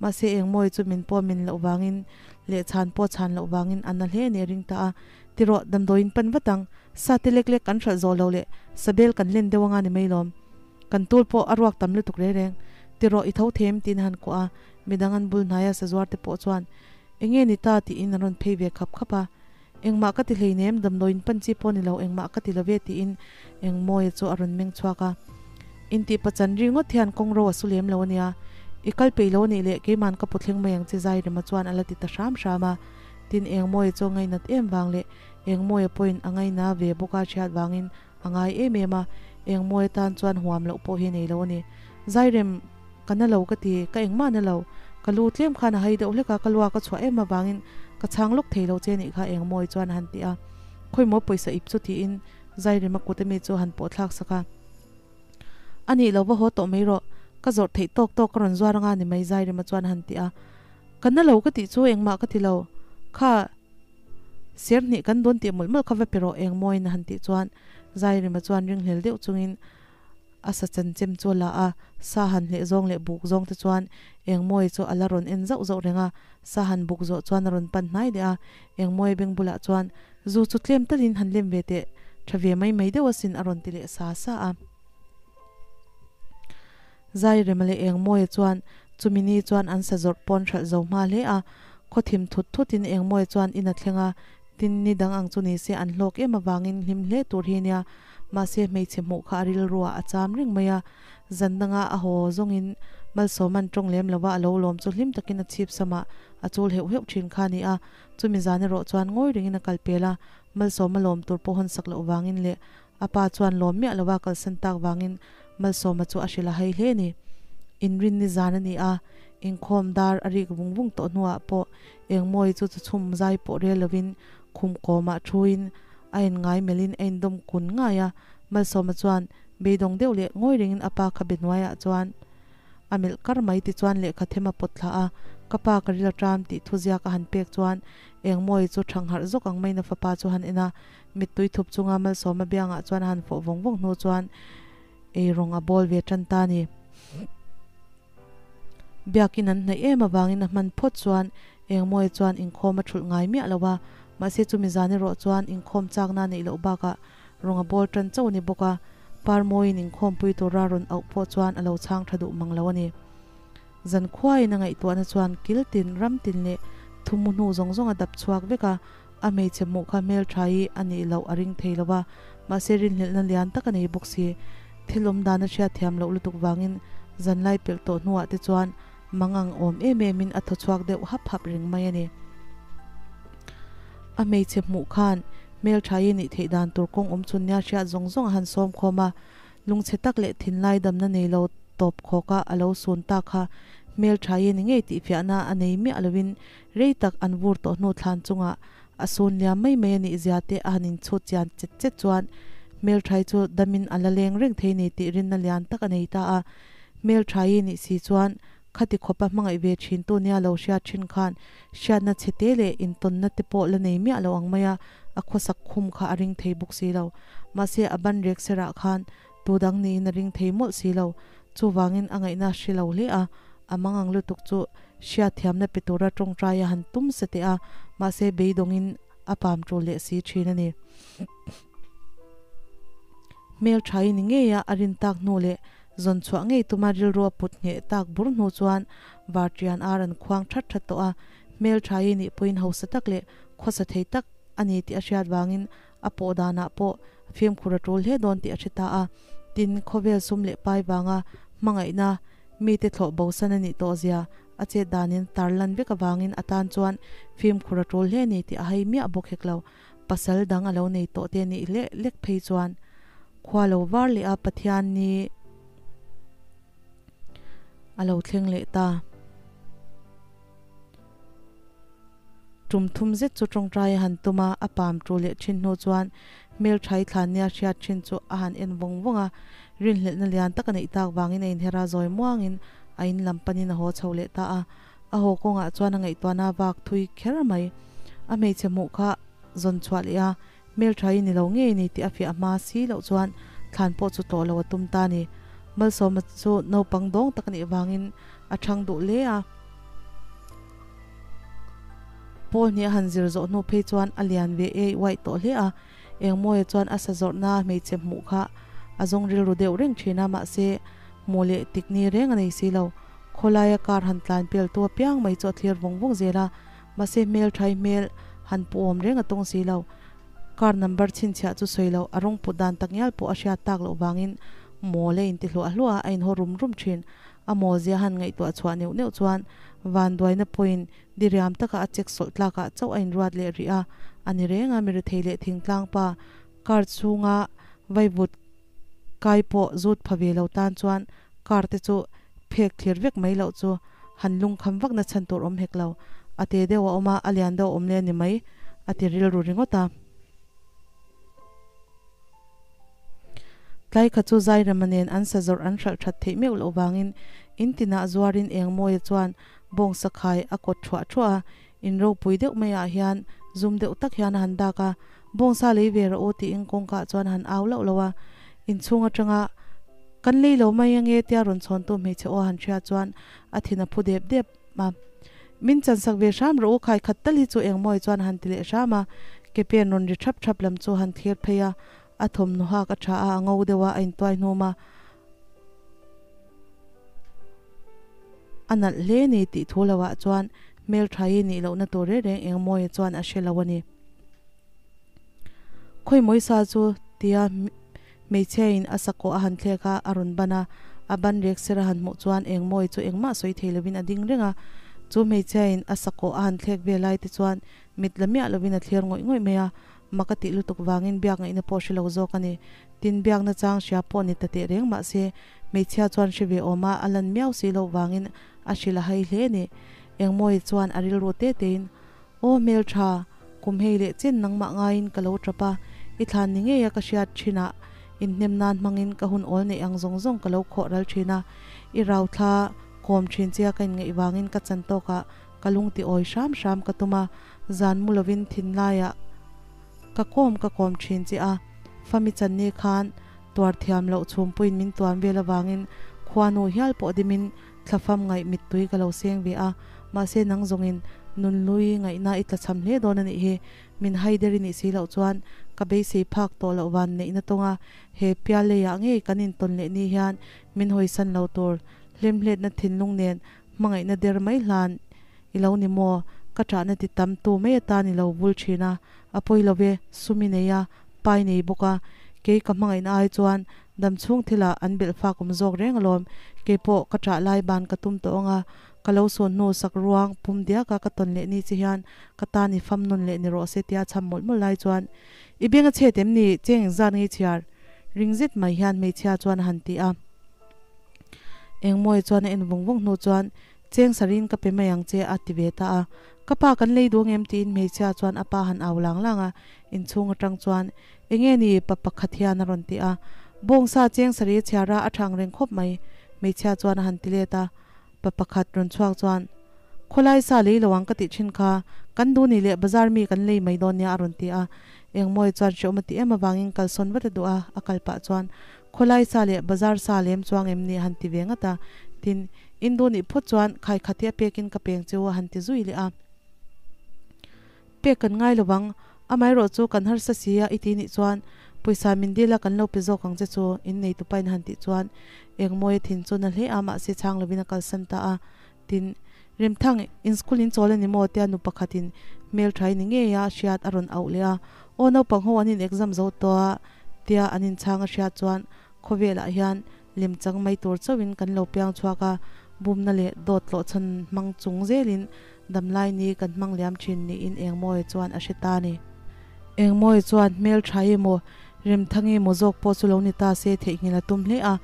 Mahse eng mawi chu min pawh min loh vangin leh chhan pawh chhan loh vangin a na hle a ni a ring ta a. Ti rawh, damdawiin pan vat ang, sa te lek lek kan hralh zawh loh leh sabel kan len deuh anga ni mai lawm. Kan tul pawh a ruak tam lutuk reng reng. Ti rawh, i tho them tiin a han kuah a, midang an bul hnaia sazuar te pawh chuan, Enge ni ta? tiin an rawn phei ve khap khap a. Engmah ka ti hleinem, damdawiin pan chi pawh ni lo, engmah ka ti lo ve tiin Engmawia chu a rawn meng chhuak a. Intih pachan ri ngawt hian kawng ro a su lem lo a nia. I kal peih lo a nih leh keiman ka pu thleng mai ang che Zairema chuan a la ti ta hram hram a. Tin Engmawia chu a ngainat em vang leh Engmawia pawhin a ngaina ve bawk a hriat vangin a ngai em em a, engmawi atan chuan huam loh pawh hi a nei lo a ni. Zairem, ka na lo ka ti, ka engmah na lo. Ka lu tlem khan a hai deuh hlek a, ka luak a chhuah em avangin ka chhang lawk thei lo che nih kha engmawi chuan a han ti a. Khawimaw pawisa ip chu tiin Zairem a kut ami chu a han pawh thlak sak a. A nih lo va haw tawh mai rawh, ka zawrh theih tawk tawk ka rawn zuar anga ni mai Zairema chuan a han ti a. Ka na lo ka tih chu engmah ka ti lo, kha. Ser hnih kan dawn tih mawlh mawlh kha va pe rawh eng mawiin a han tih chuan Zairima chuan ringhlel deuh chungin a sa chanchem chu a la a, sa han hleh zawng leh buk zawng te chuan eng mawi chu a la rawn en zauh zauh reng a, sa han buk zawh chuan a rawn pan hnai leh a, eng mawi beng bulah chuan zu chu tlem talin han lem ve teh tha ve mai mai deuh asin a rawn ti leh sa sa a. Zairema leh Engmawia chuan chumi ni chuan an sa zawrh pawn hralh zo hma hle a, khaw thim thut thutin Engmawia chuan in a thleng a, tin ni dang ang chu ni se an hlawk em avangin hlim hle tur hi nia, mahse hmeichhe hmuh kha a rilruah a cham reng mai a, zan danga a haw zawngin Malsawman tawng lem lova a lo lawm chu hlim takin a chhip samah a chul heuh heuh thin kha a ni a, chumi zan erawh chuan ngawi rengin a kal pel a, Malsawma lawm tur pawh hawn sak loh vangin leh A pa chuan lawm miah lova kalsan tak vangin Malsawma chu a hrilh a hai hle a ni. Inrin ni zan a ni a, inkhawm dar a rik vung vung tawh hnuah pawh Engmawi chu chhum zai pawh rel lovin khum kawmah thuin a inngai melhin a indawm kun ngai a. Malsawma chuan beidawng deuh leh ngawi rengin a pa kha be hnuaiah chuan A melh kar mai ti chuan lehkha them a pawt thla a, ka pa ka ril a ṭam tih thuziak a han pek chuan Engmawi chu ṭhangharh zawk ang maiin a fapa chu han en a, Mittui thup chunga Malsawma biangah chuan a han fawh vawng vawng hnu chuan eirawng a bawl ve tan ta a ni. Biakin an hnaih em avangin a hman phawt chuan Engmawia chuan inkhawm a thulh ngai miah lo a, mahse chumi zan erawh chuan inkhawm chakna a neih loh bakah rawng a bawl tan chauh a ni bawk a, Parmawiin inkhawmpui tura rawn auh pawh chuan a lo chhang tha duh mang lo a ni. Zankhuain a ngaihtuahna chuan kil tin, ram tin leh thumu hnu zawng zawng a dap chhuak vek a, A hmeichhe hmuh kha hmeltha hi a nih loh a ring thei lo va, mahse rinhlelhna lian tak a nei bawk si. Thil awm dan a hriat thiam loh lutuk vangin zanlai pelh tawh hnuah te chuan mangang awm em emin a thaw chhuak deuh hap hap reng mai a ni. A hmeichhe hmuh khan hmeltha hi nih theih dan tur kawng awm chhun nia hriat zawng zawng a han sawm khawm a, lungchhe tak leh thinlai damna nei lo tawp khawka a lo sun ta kha hmeltha hi ni ngei tih fiahna a nei miah lovin Rei tak an vur tawh hnu thlan chungah a sun liam mai mai a nih zia te a han inchhut chian chet chet chuan Hmelthai chu damin a la leng reng thei ni tih rinna lian tak a nei ta a. Hmelthai nih si chuan Khati khawpa hmangaih ve thin tu nia lo hriat thin khan hriatna chhe te leh intawnna te pawh la nei miah lo ang maia a khawsak khum kha a ring thei bawk si lo. Mahse a ban rek serah khan tu dang niin a ring thei mawlh si lo. Chuvangin a ngaihna hre lo hle a, a mangang lutuk chu hriatthiamna pe tura tawngtai a han tum sa teh a, mahse beidawngin a pam tul leh si thin a ni. Hmelthaii ni ngeia a rin tak hnu leh zawn chhuah ngei tuma rilru a put ngheh tak bur hnu chuan Vartian ar an khuang that that tawh a, hmelthaii nih pawhin hausa tak leh khawsa thei tak a ni tih a hriat vangin a pawh danah pawh fimkhur a tul hle dawn tih a hre ta a. Tin, khawvel sum leh pai vanga hmangaihna mite thlawh bosan a nih tawh zia a chet danin tarlan vek avangin a tan chuan fimkhur a tul hle a ni tih a hai miah bawk hek lo. Pasal dang a lo nei tawh te nih leh lek phei chuan khua lo var leh a Pathian ni a lo thleng leh ta. Tum thum zet chu tawngtai a han tum a, a pam tu leh thin hnu chuan hmelthai thlan nia hriat thin chu a han en vawng vawng a, rinhlelhna lian tak a neih tak vangin a inher a, zawi muangin a in lam panin a haw chho leh ta a. A haw kawngah chuan a ngaihtuahna a vak thui kher mai. A hmeichhe hmuh kha zawn chhuah leh a, hmeltha i ni lo ngei ni tih a fiah hma si loh chuan thlan pawh chu tawh lo a tum ta a ni. Malsawma chu naupang dawng tak a nih vangin a chhang duh hle a. Paul hnih a han zir zawh hnu phei chuan a lian ve ei uaih tawh hle a. Engmawia chuan a sa zawrhna hmeichhe hmuh kha a zawng rilru deuh reng thin a, mahse hmuh leh tik ni reng a nei si lo. Khawlaia car han tlan pel tu apiang mai chu a thlir vawng vawng zel a, mahse hmel thai hmel han pu awm reng a tawng si lo. Car number chhinchhiah chu sawi loh, a rawng put dan takngial pawh a hriat tak loh vangin mawl a inti hluah hluah a, a inhaw rum rum thin. A mawl zia han ngaihtuah chhuah neuh neuh chuan vanduaina pawhin diriam taka a chek sawlh tlakah chauh a inruat leh rih a, a ni reng a, mirethei leh thingtlang pa car chhunga vaivut kai pawh zut pha ve lo tan chuan car te chu phek thlir vek mai loh chu han lungkham vak na chhan tur awm hek lo. A te deuh a awm a, a lian deuh a awm le a ni mai, a ti rilru ringawt a. Tlai kha chu Zairema nen an sa zawrh an hralh that theih meuh loh vangin in tinah zuarin Engmawia chuan bawngsa khai a kawt thuah thuah a, in ropui deuh maiah hian zum deuh tak hian a han dak a, bawngsa lei ve rawh u tiin kawngkaah chuan a han au lauh lauh a, inchhung atanga Kan lei lo mai ange tia rawn chhawntu hmeichhe aw a han hriat chuan a thin a phu dep dep a, Min chansak ve hram rawh u khai khat tal hi chu Engmawia chuan a han ti leh hram a, ke pen rawn ri thap thap lam chu a han thlir phei a, a thawmhnaw hak a tha a, a ngo deuh a, a intuai hnum a. A nalh hle ni tih thu lo ah chuan hmelthaii nih lohna tur reng reng Engmawia chuan a hre lo a ni. Khawimawi sa chu tia hmeichhia in a sakawh a han thlek a, a rawn ban a, a ban rek ser a han hmuh chuan Engmawia chu engmah sawi thei lovin a ding reng a. Chu hmeichhia in a sakawh a han thlek ve lai te chuan mit la miah lovin a thlir ngawih ngawih mai a, mak a tih lutuk vangin biak ngaihna pawh hre lo zawk a ni. Tin, biakna chang hria pawh ni ta teh reng mah se, hmeichhia chuan hre ve awm a, a lan miau si loh vangin a hrilh a hai hle a ni. Engmawii chuan a rilru te tein, Aw hmeltha, kum hei leh chen nangmah ngaiin ka lo tap a, i thlan ni ngeia ka hriat thinah inhnem nan hmangin ka hun awl neih ang zawng zawng ka lo khawh ral thin a, i rau thla kawm thin chia ka inngaih vangin ka chan tawkah ka lung ti awi hram hram ka tum a, zan mu lovin thinlaiah ka kawm ka kawm thin che a, fami channi khan tuar thiam loh chhumpuiin min tuam vel avangin khuanu hial pawh dimin thlafam ngaih mittui ka lo seng ve a, mahse nang zawngin nunhlui ngaihna i tlachham hle dawn a nih hi, min haider i nih si loh chuan ka beisei phak tawh loh van neihna tawnga he pial leiah ngei kan intawn leh ni hian min hawisan lo tur hlemhletna thinlung nen Hmangaihna der mai hlan i lo ni maw? Ka ṭahna ti tam tu mai atan i lo vul ṭhin a, a pawi lo ve, sum i nei a, pa i nei bawk a, kei ka hmangaihna ai chuan dam chhung thilah an belh fak awm zawk reng alawm, kei pawh ka ṭah lai ban ka tum tawh ang a, ka lo sawn hnu sak ruang pum diaka ka tawn leh ni che hian ka tan i fam nawn leh ni rawh se tia chham mawlh mawlh lai chuan i beng a chhet em ni? Cheng engzat nge i chhiar? Ring zet mai hian hmeichhia chuan a han ti a. Engmawia chuan a en vawng vawng hnu chuan, Cheng sarin ka pe mai ang che a ti ve ta a. Ka pa kan lei duh angem tiin hmeichhia chuan a pa han au lang lang a, inchhung atang chuan, Enge ni pa pakhat hian a rawn ti a. Bawngsa cheng sari a chhiar a, a thang reng khawp mai, hmeichhia chuan a han ti let a. Pa pakhat rawn chhuak chuan, Khawlai sa lei lo ang ka tih thin kha, kan duh ni leh bazar mi kan lei mai dawn nia a rawn ti a. Engmawi chuan hreawm a ti em avangin kalsawn vat a duh a, a kal pah chuan, Khawlai sa leh bazar sa lem chuang em ni a han ti ve ngat a. Tin, in duh nih phawt chuan khai khat hi a pekin ka peng che u a han ti zui leh a. Pek kan ngai lo ang, amaherawh chu kan harsa si a i ti nih chuan pawisa min dil a kan lo pe zawk ang che chu in nei tupain a han tih chuan Engmawia thin chu na hle a mahse chhang lovin a kalsan ta a. Tin, Remthang, in school in chawl a ni maw? tia nu pakhatin hmeltha i ni ngei a hriat a rawn auh leh a. Aw naupang ho an in exam zo tawh a tia an inchhang a hriat chuan khawvelah hian Lemchang mai tur chauhin kan lo piang chhuak a, bumna leh dawt tlawhchhan hmang chung zelin damlai ni kan hmang liam thin niin Engmawia chuan a hre ta a ni. Engmawia chuan hmeltha emaw, remthang emaw zawk pawh chu lo ni ta se theihnghilh a tum hle a,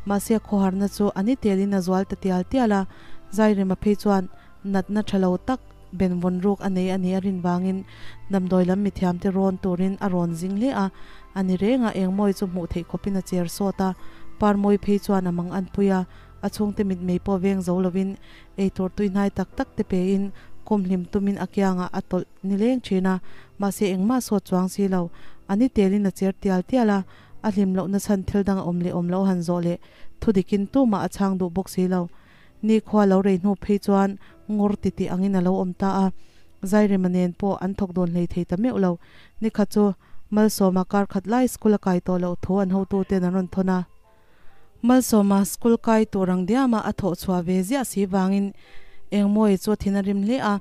mahse a khawharna chu a ni telin a zual ta tial tial a, Zairema phei chuan natna tha lo tak ben vawn ruk a nei a nih a rin vangin damdawi lam mithiamte rawn turin a rawn zing hle a, a ni reng a, Engmawi chu hmuh theih khawpin a cher sawt a, Parmawi phei chuan a mang an pui a, a chhungte mitmei pawh veng zo lovin eitur tuihnai tak tak te pein kawm hlim tumin a kiangah a tawlh nileng thin a, mahse engmah sawt chuang si lo, a ni telin a cher tial tial a, a hlim lohna chhan thil dang a awm leh awm loh han zawh leh thudikin tumah a chhang duh bawk si lo. Nikhua lo rei hnu phei chuan ngawr titih angin a lo awm ta a, Zairema nen pawh an thawk dawn hlei thei ta meuh lo. Nikhat chu Malsawma kar khat lai school a kai tawh loh thu an hotuten an rawn thawn a. Malsawma school kai tur ang diama a thawh chhuah ve ziah si vangin Engmawii chu a thin a rim hle a,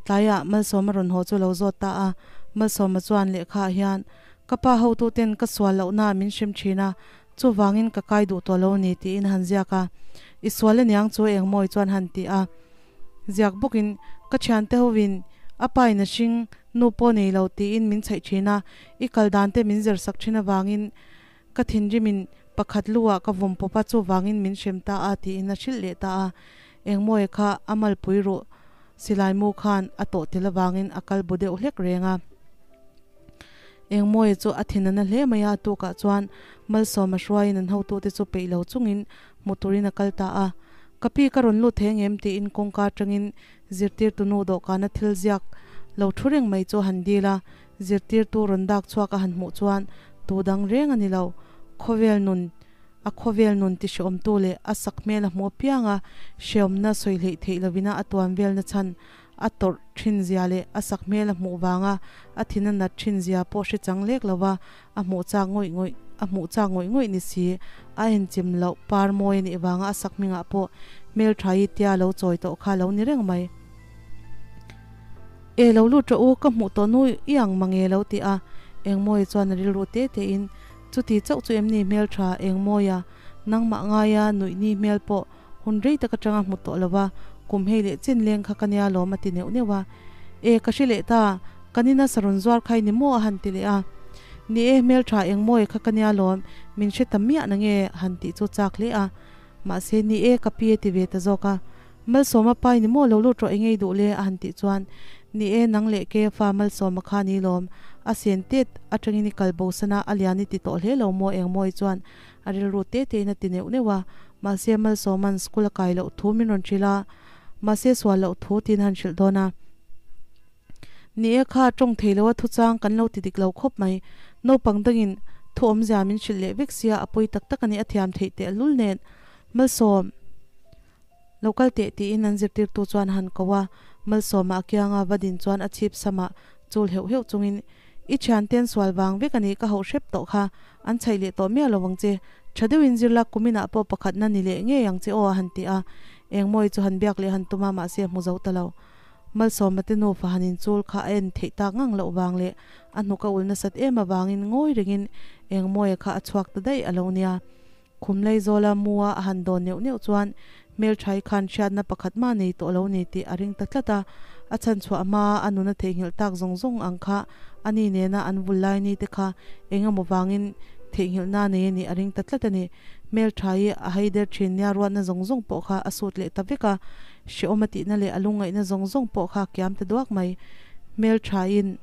tlaiah Malsawma rawn haw chu a lo zawt ta a. Malsawma chuan lehkhaah hian, Ka pa hotuten ka sual lohna min hrem thin a, Chuvangin ka kai duh tawh lo ni tiin han ziak a, I sual aniang chu Engmawi chuan han ti a. Ziak bawkin, Ka thiante hovin a pa in a hring, nu pawh nei lo tiin min chhaih thin a, i kal dan te min zir sak thin avangin ka thinrimin pakhat lu ah ka vawm pawp a, chuvangin min hrem ta a tiin a hrilh leh ta a. Engmawi kha a malpui ruh silai mu khan a tawh tel avangin a kal bu deuh hlek reng a. Engmawia chu a thin a na hle mai a, a tukah chuan Malsawma hruaiin an hotute chu peih lo chungin hmu turin a kal ta a. Ka pi ka rawn lut thei angem tiin kawngka atangin zirtirtu nu dawhkana thil ziak lo thu reng mai chu a han dil a, zirtirtu rawn dak chhuak a han hmuh chuan tu dang reng a ni lo. Khawvel nun a khawvel nun ti hreawmtu leh a sak hmel a hmuh apianga hreawmna sawi hleih theih lovina a tuan velna chhan A tawrh thin zia leh a sak hmel a hmuh vanga a thin a nat thin zia pawh hre chang lek lova a hmuh chak ngawih ngawih a hmuh chak ngawih ngawih ni si. A enchim loh par mawi a nih vanga a sak hmingah pawh hmel tha i tia lo chawi tawh kha lo ni reng mai. E lo lut rawh u, ka hmuh tawh nu i ang mange lo ti a, Engmawia chuan a rilru te te in, Chuti chauh chu em ni hmel tha Engmawia, nangmah ngaia nuih ni hmel pawh Hun rei tak atanga hmu tawh lo va, kum hei leh chin leng kha ka nia lawm a ti neuh neuh a. E, ka hre leh ta, kan ina sarawn zuar kha i ni maw a han ti leh a. Ni e, hmeltha engmawi kha ka nia lawm, min hre ta miah na nge han tih chu chak hle a. Mahse, ni e, ka pi a ti ve ta zawk a. Malsawma pa i ni maw lo lut rawh engei duh le a han tih chuan, Ni e, nang leh ke fa Malsawma kha ni lawm, a sen tet atangin i kal bo sana a lian i ti tawh hle lo maw engmawi chuan A rilru te tein a ti neuh neuh a, mahse Malsawma'n school a kai loh thu min rawn hrilh a, mahse sual loh thu tiin han hrilh dawn a. Ni e kha, tawng thei lo a thuchang kan lo ti dik lo khawp mai. Naupang dangin thu awmzia min hrilh leh vek sia a pawi tak tak a ni, a thiam theih teh lul nen. Malsawm. Lo kal teh tiin an zirtirtu chuan a han ko a, Malsawma a kianga va din chuan a chhip samah chul heuh heuh chungin, I thianten sual vang vek a nih ka hauh hrep tawh kha, an chhaih leh tawh miah lo ang che, tha deuhin zirlak kuminah pawh pakhatna ni leh ngei ang che aw a han ti a, Engmawi chu han biak leh han tum a mahse a hmu zo ta lo. Malsawma te nufa han inchul kha a en theih tak ngang loh vang leh a hnuk a ul nasat em avangin ngawi rengin Engmawia kha a chhuak ta daih a lo nia. Khum lei zawla mua a han dawn neuh neuh chuan hmelṭhai khan hriatna pakhat mah nei tawh lo ni tih a ring ta tlat a. A chhan chhuah hmaa a nuna theihnghilh tak zawng zawng ang kha a ni nena an vul lai ni te kha eng emaw vangin theihnghilhna nei a nih a ring ta tlat a ni. Hmelṭhai i a haider ṭhin nia ruatna zawng zawng pawh kha a sut leh ta vek a, hrehawm a tihna leh a lungngaihna zawng zawng pawh kha a kiam ta duak mai. Hmelṭhaiin.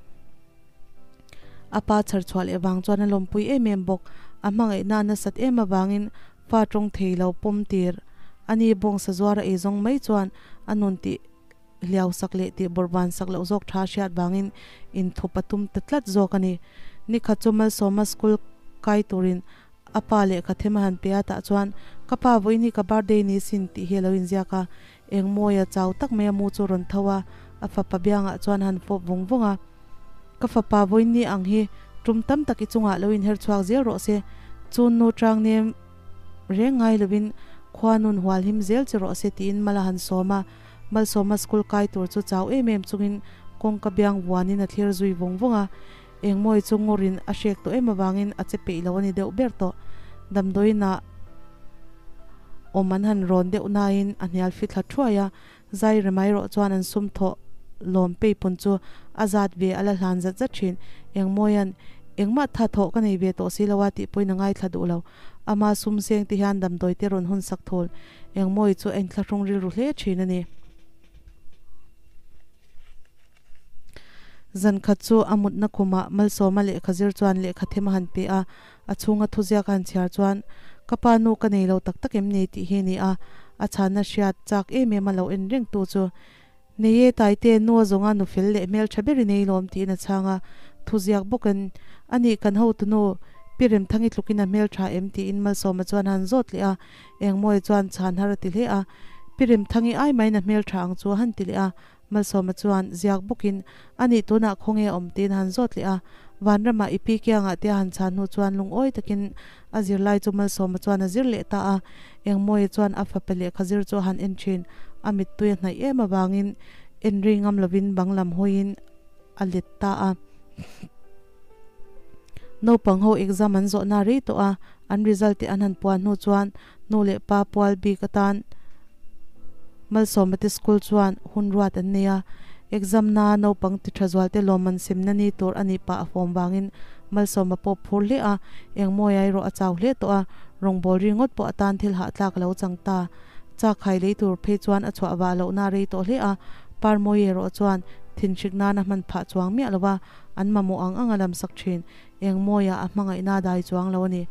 A pa chhar chhuah leh vang chuan a lawmpui em em bawk. A hmangaihna a nasat em avangin fa tawng thei lo pawm tir Ani bawngsa zuara ei zawng mai chuan a nun tih hliau sak leh tih bawrhban sak loh zawk tha hriat vangin inthup a tum ta tlat zawk a ni. Nikhat chu Malsawma school kai turin a pa lehkha them a han pe a, tah chuan ka pa vawiin hi ka birthday ni sin tih hi a lo inziak a, engmawia chau tak mai a mu chu rawn tho a, a fapa biangah chuan a han fawp vung vung a. Ka fapa vawiin ni ang hi tum tam tak i chungah lo inher chhuak zel rawh se, chun nu tang nem reng ngai lovin khua nun hual him zel che rawh se tiin mal a han sawm a, Malsawma school kai tur chu chau em em chungin kawngka biang vuanin a thlir zui vung vung a, engmawi chu ngawrin a hrek tawh em avangin a che peih lo a ni deuh ber tawh. Damdawiinah awm an han rawn deuh nain a hnial fithla thuai a, zai remai rawh chuan an sum thawh lawm peipun chu a zat ve a la hlan zat zat thin. Engmawia'n engmah tha thawh ka nei ve tawh si lo a tih pawhin a ngaithla duh lo. Ama sum seng te hian damdawi te rawn hun sak thul. Engmawi chu a inthlahrung rilru hle thin a ni. Zan khat chu a mutna khumah Malsawma lehkha zir chuan lehkha them a han pe a, a chhunga thuziak a han chhiar chuan, Ka pa nu ka nei lo tak tak em ni? tih hi a ni a, a chhanna hriat chak em em a lo en reng tu chu, Nei e Taite, nu a zawnga nu fel leh hmel tha ber i nei lawm tiin a chhang a, thuziak bawkin, Anih kan hotu nu, Pi Remthangi tlukin a hmel tha em? tiin Malsawma chuan a han zawt leh a, Engmawia chuan chhan har a ti hle a, Pi Remthangi ai maiin a hmel tha ang chu a han ti leh a, Malsawma chuan ziak bawkin, Anih tunah khawnge a awm? tiin a han zawt leh a, Vanramah i pi kiangah te a han chhan hnu chuan lungawi takin a zirlai chu Malsawma chuan a zir leh ta a, Engmawia chuan a fapa lehkha zir chu a han en thin, a mittui a hnaih em avangin en ri ngam lovin bang lam hawiin a let ta a. Naupang ho exam an zawhna rei tawh a, an result te an han puan hnu chuan nu leh pa pual bik atan Malsawma te school chuan hun ruat an nei a, exam na naupang ti tha zual te lawmman semna ni tur a nih pah a fawm vangin Malsawma pawh phur hle a, engmawi erawh a chau hle tawh a, rawngbâwl ringawt pawh atan thil hahthlak a lo chang ta. Chak hai lei tur phei chuan a chhuah vah lohna rei tawh hle a, Parmawi erawh chuan thinhrik nana hman phah chuang miah lo va, an mamawh ang ang a lam sak thin. Engmawia a hmangaihna a dai chuang lo a ni.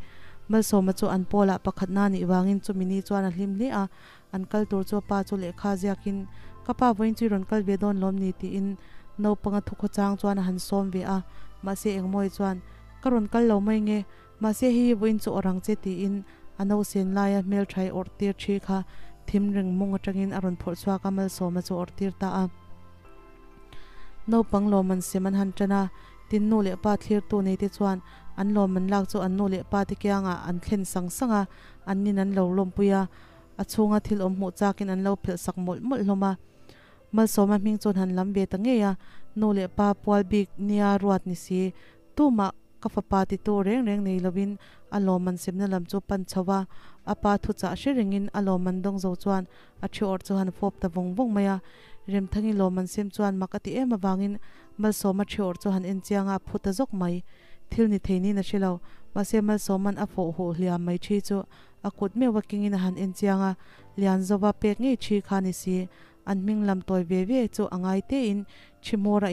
Malsawma chu an pawlah pakhatna nih vangin chumi ni chuan a hlim hle a, an kal tur chu a pa chu lehkha ziakin, Ka pa vawiin chu i rawn kal ve dawn lawm ni? tiin naupanga thukhaw chang chuan a han sawm ve a, mahse Engmawi chuan, Ka rawn kal lo mai nge, mahse hei hi vawiin chu awrh ang che tiin a nausen laia hmeltha i awrh tir thi kha thim ring mung atangin a rawn phawrh chhuak a, Malsawma chu awrh tir ta a. Naupang lawm an sem an han tan a, tin nu leh pa thlirtu neite chuan an lawm an lak chu an nu leh pa te kiangah an thlen sang sang a, an nin an lo lawmpui a, a chhunga thil awm hmuh chakin an lo phelh sak mawlh mawlh hlawm a. Malsawma hming chuan han lam ve ta ngei a, nu leh pa pual bik nia ruat ni si, tumah ka fapa titu reng reng nei lovin a lawmman semna lam chu pan chho va, a pa thuchah hre rengin a lawmman dawng zo chuan a thi awrh chu han fawp ta vawng vawng mai a. Remthangi lawmman sem chuan mak a ti em avangin Malsawma thi awrh chu han en chiang a, a phu ta zawk mai. Thil ni thei niin a hre lo. Mahse Malsawman a fawh huh hliam mai thi chu a kut meuh a kingin a han en chiang a, Lianzova pek ngei thi kha ni si. An hming lam tawi ve ve chu a ngai tein thi hmawr a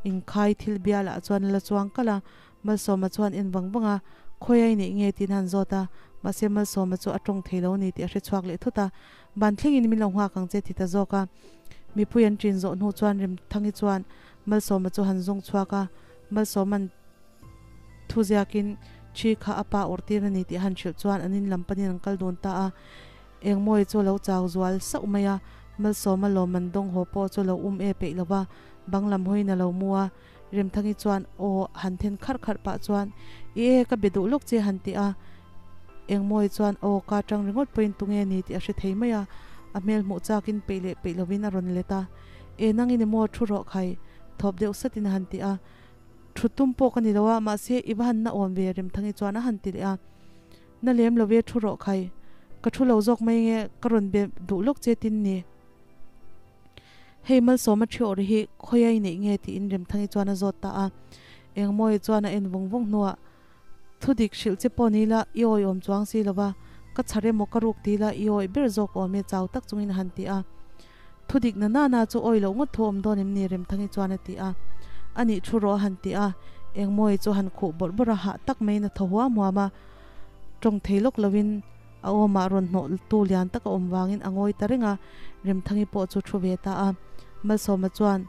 inkhai thil bialah chuan a la chuang kalh a, Malsawma chuan en vang vang a, Khawi a i neih nge? tiin a han zawt a, mahse Malsawma chu a tawng thei lo a ni tih a hre chhuak leh thut a, Ban thlengin min lo nghak ang che ti ta zawk a. Mipui an ṭin zawh hnu chuan Remthangi chuan Malsawma chu han zawng chhuak a, Malsawma'n thu ziakin ṭhi kha a pa awrh tir a ni tih a han hrilh chuan an in lam panin an kal dun ta a. Engmawi chu a lo chau zual sauh mai a, Malsawma lawmman dawng haw pawh chu lo um e peih lo va, bang lam hawiin a lo mu a. Remthangi chuan aw han then kharh kharh pah chuan, I e, ka be duh lawk che han ti a. Engmawi chuan aw ka tang ringawt pawhin tunge ni tih a hre thei mai a, a hmel hmuh chakin peih leh peih lovin a rawn let a. E nangin i maw thu rawh khai, thawp deuh satin a han ti a. Thu tum pawh ka ni lo a, mahse i va han na awm ve Remthangi chuan a han ti leh a. Na lem lo ve thu rawh khai, ka thu lo zawk mai nge ka rawn be duh lawk che tin ni. Hei Malsawma thi awrh hi khawi a i neih nge tiin Remthangi chuan a zawt ta a. Engmawia chuan a en vung vung hnuah, Thu dik hrilh che pawh ni la, i awiawm chuang si lova, ka chhar emaw ka ruk ti la, i awi ber zawk awm e chau tak chungin a han ti a. Thu dik na na na chu awi loh ngawt thu awm dawn em ni Remthangi chuan a ti a. Anih thu rawh a han ti a. Engmawia chu a han khuh bawrh bawrh a, hah tak maiin a thaw huam huam a. Tawng thei lawk loin. A awmah rawn hnawh tu lian tak a awm vangin a ngawi ta reng a, Remthangi pawh chu thu ve ta a. Malsawma chuan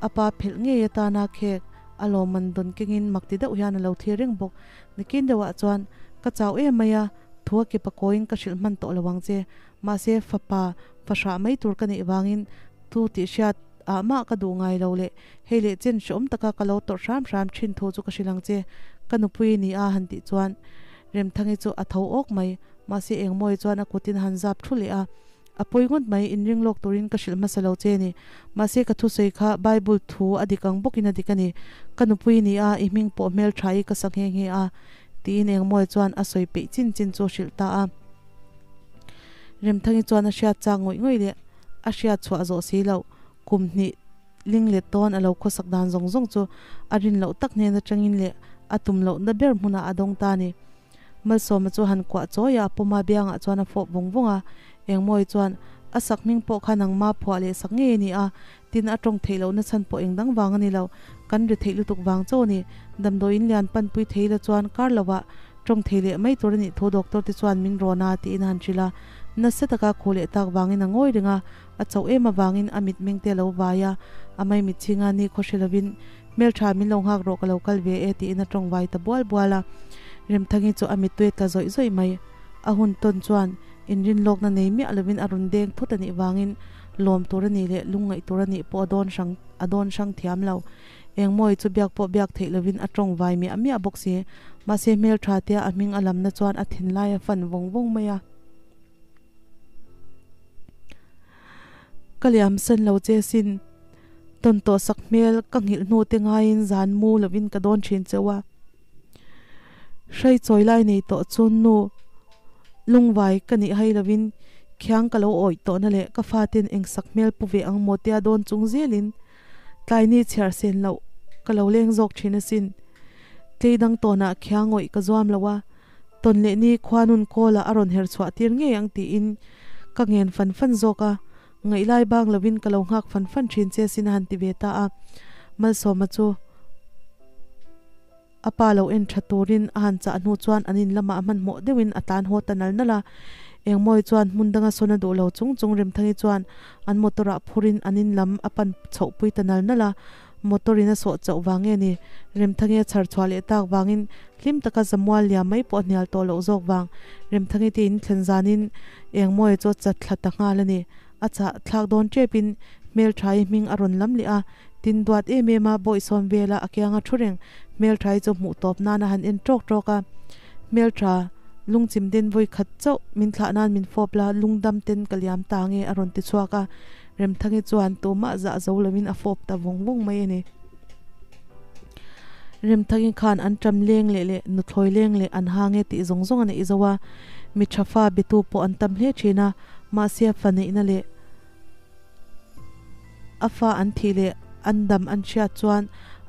a pa phelh ngei atana khek a lawmman dawn kengin mak ti deuh hian a lo thlir reng bawk. Nikin deuhah chuan, Ka chau em mai a, thu a kip a kawiin ka hrilh hman tawh lo ang che. Mahse, fapa fahrah mai tur ka neih vangin thu tih hriat ah mah ka duh ngai lo leh hei leh chen hreawm taka ka lo tawrh hram hram thin thu chu ka hrilh ang che. Ka nupui ni a han tih chuan Remthangi chu a tho awk mai. Mahse, Engmawii chuan a kutin a han zap thu leh a. A pawi ngawt mai, inring lawk turin ka hrilh hmasa lo che ni. Mahse, ka thusawi kha Bible thu a dik ang bawkin a dik a ni. Ka nupui ni a, i hming pawh hmel tha i ka sa nghe nghe a, tiin Engmawii chuan a sawi peih chin chin chu a hrilh ta a. Remthangi chuan a hriat chak ngawih ngawih leh a hriat chhuah zawh si loh kum hnih ling let dawn a lo khawsak dan zawng zawng chu a rin loh tak hnen atangin leh a tum lohna ber hmunah a dawng ta a ni. Malsawma chu han kuah chawi a, pawma biangah chuan a fawp vawng vawng a. Engmawi chuan, A sak hming pawh kha nangma phuah leh sak ngei a ni a, tin a tawng theih lohna chhan pawh eng dang vang a ni lo, kan ri theih lutuk vang chauh a ni. Damdawiin lian panpui thei la chuan kar lovah tawng thei leh mai tur a nih thu doctor te chuan min rawn a tiin a han hrilh a. Nasa taka khuh leh tak vangin a ngawi reng a, a chauh em avangin a mitmeng te a lo vai a, a maimitchhinga ni khaw hre lovin Hmeltha min lo nghak rawh ka lo kal ve e tiin a tawng vai ta bual bual a. Remthangi chu a mittui a tla zawih zawih mai. A hun tawn chuan inrinlawkna nei miah lovin a rawn deng thut a nih vangin lawm tur a nih leh lungngaih tur a nih pawh a dawn hrang a dawn hrang thiam lo. Engmawi chu biak pawh biak theih lovin a tawng vai miah miah bawk si. Mahse hmeltha tia a hming a lamna chuan a thinlai a fan vawng vawng mai a. Ka liam sen lo che sin. Tawn tawh sak hmel ka nghilh hnu te ngaiin zan mu lovin ka dawn thin cheu a. Hrai chawi lai nei tawh chu nu lungvai ka nih hai lovin khiang ka lo awih tawhna leh ka faten eng sak hmel pu ve ang maw tia dawn chung zelin tlai ni chhiar sen loh ka lo leng zawk thin asin. Tlei dang tawnah khiang awih ka zuam lo a, Tawn leh ni khuanun kawlah a rawn her chhuah tir ngei ang tiin ka ngen fan fan zawk a, Ngaihlai bang lovin ka lo nghak fan fan thin che sin a han ti ve ta a. Malsawma chu a pa lo en tha turin a han chah hnu chuan an in lamah hmanhmawh deuhin a tlan haw ta nal nal a. Engmawi chuan hmun danga sawn a duh lo chung chung Remthangi chuan an motor ah phurin an in lam a pan chhoh pui ta nal nal a. Motor in a sawh chauh vang nge ni? Remthangi a chhar chhuah leh tak vangin hlim taka zamual liam mai pawh a hnial tawh loh zawk vang. Remthangi te in thlen zanin Engmawia chu a chat thla ta nghal a ni. A chah thlak dawn tepin Hmelthai hming a rawn lam leh a, tin duat em em a bawihsawm vela a kianga thu reng Hmelthai chu hmuh tawp nan a han en tawk tawk a. Hmeltha, lungchim den vawi khat chauh min thlah nan min fawp la, lungdam ten ka liam ta nge a rawn ti chhuak a. Remthangi chuan tumah zah zo loin a fawp ta vawng vawng mai a ni. Remthangi khan an ṭam leng leh leh nuthlawi leng leh an hang e tih zawng zawng a neih zo a, mi ṭha fa bitu pawh an tam hle ṭhin a, mahse a fa neihna leh a fa an thih leh an dam an hriat chuan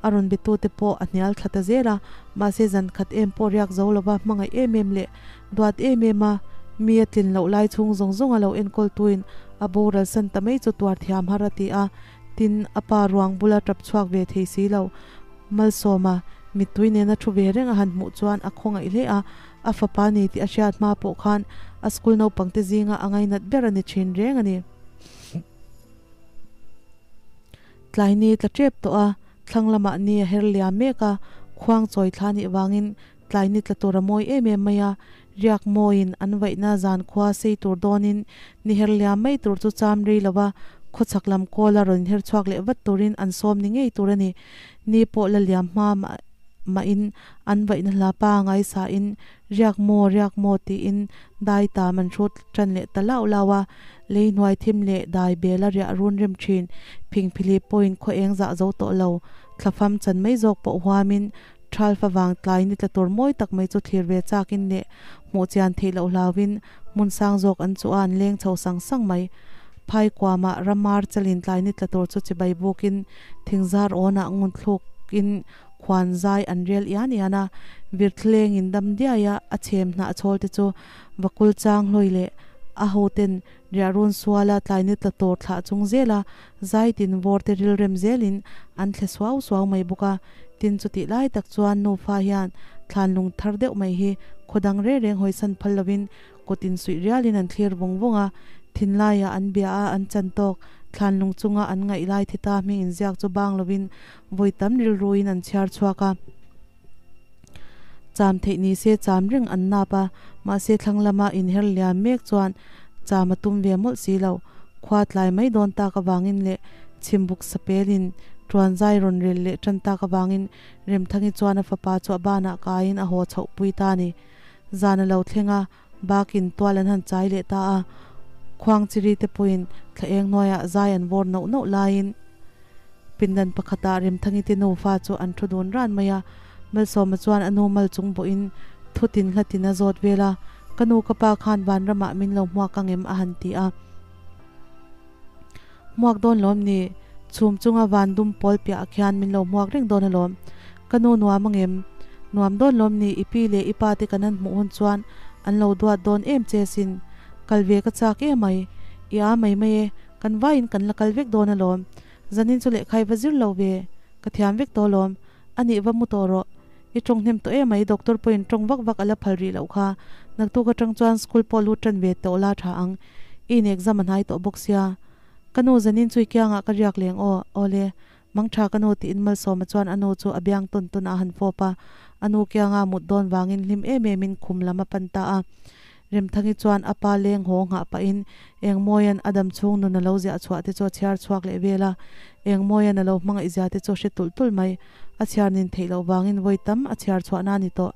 a rawn bitute pawh a hnial thla ta zel a, mahse zan khat em pawh riak zo lova hmangaih em em leh Duat em em a, mi a tlin loh lai chhung zawng zawng a lo enkawltuin a boral san ta mai chu tuar thiam har a ti a, tin, a pa ruang bula tap chhuak ve thei si lo. Malsawma, mittui nena thu ve reng a han hmuh chuan a khawngaih hle a, a fapa ni tih a hriat hma pawh khan a school naupangte zinga a ngainat ber a ni thin reng a ni. Tlai ni tla tep tawh a, thlang lamah ni a her liam mek a, khuang chawi thla nih vangin Tlai ni tla tur a mawi em em mai a, riak mawiin an vaihna zan khua sei tur dawnin ni her liam mai tur chu cham rei lo va, khawchhak lam kawla rawn inher chhuak leh vat turin an sawm ni ngei tur a ni. Ni pawh la liam hma mah mahin an vaihna hla pa ngaisain riak maw riak maw tiin dai tam an hrut tan leh ta lauh lauh a, lei hnuai thim leh dai bela riah run rem thin phingphili pawhin khaw eng zah zo tawh lo thlafam chan mai zawk pawh huamin Ṭhal favang tlai ni tla tur mawi tak mai chu thlir ve chakin leh hmuh chian theih loh hlauin hmun sang zawk an chu a an leng chho sang sang mai. Phai kuamah ramar chalin tlai ni tla tur chu chibai bukin thingzar awnah ngun thlukin khuan zai an rel ian ian a, virthlengin dam diaia a chhem hnah chhawl te chu vakul chang hlawi leh a hoten Riahrun suala tlai ni tla tur thlah chung zela zai tin vawr te rilrem zelin an thle suau suau mai bawk a. Tin chutih lai tak chuan nufa hian thlan lung thar deuh mai hi khaw dang reng reng hawisan phal lovin Kut insuih rialin an thlir vung vung a, thinlaiah an bia a, an chan tawk. Thlan lung chunga an ngaih lai thi ta hming inziak chu bang lovin vawi tam rilruin an chhiar chhuak a. Cham theih ni se cham reng an nap a, mahse thlang lama inher liam mek chuan cham a tum ve mawlh si lo. Khua tlai mai dawn tak avangin leh chhimbuk sapelin tuan zai rawn rel leh tan tak avangin Remthangi chuan a fapa chu a banah kaiin a haw chhoh pui ta a ni. Zan a lo thleng a, bakin tual an han chai leh ta a, Khuangchiri te pawhin thla eng hnuaiah zai an vawr nauh nauh laiin pindan pakhatah Remthangi te nufa chu an thu dun ran mai a, Malsawma chuan a nu mal chung bawhin thutin hlatin a zawt vel a, Ka nu ka pa khan vanramah min lo hmuak ang em? a han ti a. Hmuak dawn lawm ni? Chhum chunga van dum pawl piahah khian min lo hmuak reng dawn alawm. Ka nu nuam angem? Nuam dawn lawm ni? I pi leh i pa te kan han hmuh hun chuan an lo duat dawn em che sin. Kal ve ka chak emai. I a mai mai e, kan vaiin kan la kal vek dawn alawm. Zanin chu lehkha i va zir lo ve. Ka thiam vek tawh alawm. A nih va mu tawh rawh. I tawng hnem tawh emai, doctor pawhin tawng vak vak a la phal rih loh kha. Naktuk atang chuan school pawh lut tan ve tawh la tha ang. I in exam a hnai tawh bawk sia. Ka nu zanin chu i kiangah ka riak leng aw. Awle. Mang tha ka nu tiin Malsawma chuan a nu chu a biang tawn tawn a han fawp a. A nu kianga mut dawn vangin hlim em emin khum lam a pan ta a. Remthangi chuan a pa leng haw nghah pahin Engmawia'n a dam chhung nun a lo ziah chhuah te chu a chhiar chhuak leh vel a. Engmawia'n a lo hmangaih zia te chu a hre tulh tulh mai. A chhiar nin theih loh vangin vawi tam a chhiar chhuahna a ni tawh.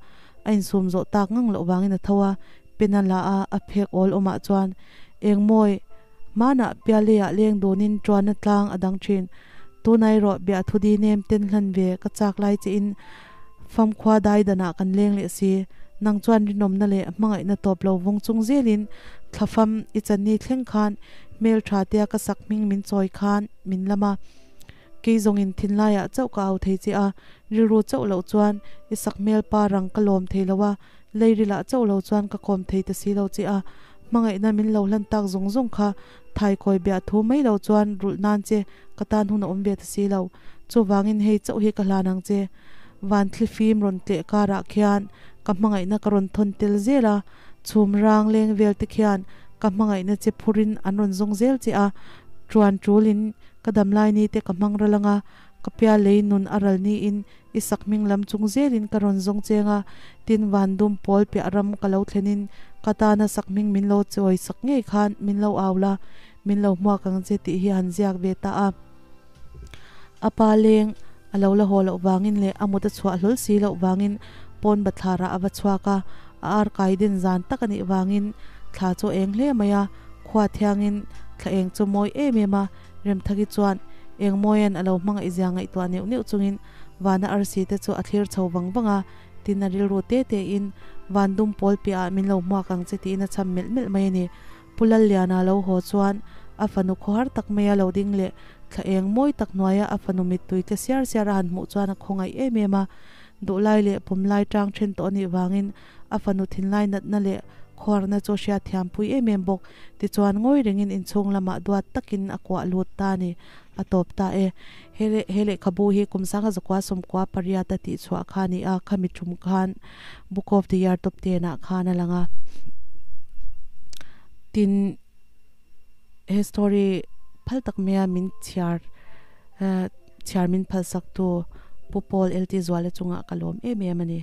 A insum zawh tak ngang loh vangin a tho a, pen a la a, a phek awl awmah chuan Engmawi, hmanah pialeiah leng dunin tuan a tlang a dang thin. Tunah erawh biahthudi nem ten hlan ve ka chak lai che in famkhua dai danah kan leng leh si. Nang chuan rinawmna leh hmangaihna tawp lo vung chung zelin thlafam i channi thleng khan hmel tha tia ka sak hming min chawi khan min lam a. Kei zawngin thinlaiah chauh ka au thei che a, rilru chauh loh chuan i sak hmel pa rang ka lawm thei lo a, leirilah chauh lo chuan ka kawm thei ta si lo che a, hmangaihna min lo hlan tak zawng zawng kha thaikawi biah thu mai lo chuan rulh nan che ka tan hun a awm ve ta si lo. Chuvangin hei chauh hi ka hlan ang che. Van thli fim rawn tleh karah khian ka hmangaihna ka rawn thawn tel zel a, chhum rang leng vel te khian ka hmangaihna che phurin an rawn zawng zel che a, ṭuan ṭulin Ka damlai ni te ka hmang ral anga, ka pia lei nun a ral niin i sak hming lam chung zelin ka rawn zawng cheng a, tin van dum pawl piah ram ka lo thlenin ka tana sak hming min lo chawi sak ngei khan min lo au la, min lo hmuak ang che tih hi han ziak ve ta a. A pa leng a lo la haw loh vangin leh a mut a chhuah hlawl si loh vangin pawn bathlarah a va chhuak a, a ar kai den zan tak a nih vangin thla chu a eng hle mai a, Khua thiangin thla eng chu mawi em em a, Remthaki chuan eng mawia'n a lo hmangaih zia ngaihtuah neuh neuh chungin vana arsi te chu a thlir chho vang vang a, tin a rilru te te in van dum pawl piah ah min lo hmuak ang che tiin a cham melh melh mai a ni. Pu Lalliana lo haw chuan a fanu khawhar tak maia lo ding leh thla eng mawi tak hnuaia a fanu mittui tle siar siar a han hmuh chuan a khawngaih em em a, duhlai leh pawmlai tang then tawh a nih vangin a fanu thinlai natna leh Khuarna chu hriat thiampui em em bawk. Tichuan ngawi rengin inchhung lamah duat takin a kuah lut ta a ni. A tawp ta e. He leh he lehkhabu hi kum sangha zakua sawmkua pariat a tihchhuah kha a ni a, khami tum khan Book of the Year top ten ah khan a lang a. Tin, he story phal tak maia min chhiar chhiar min phalsaktu Pu Paul LT Zuala chungah ka lawm em em a ni.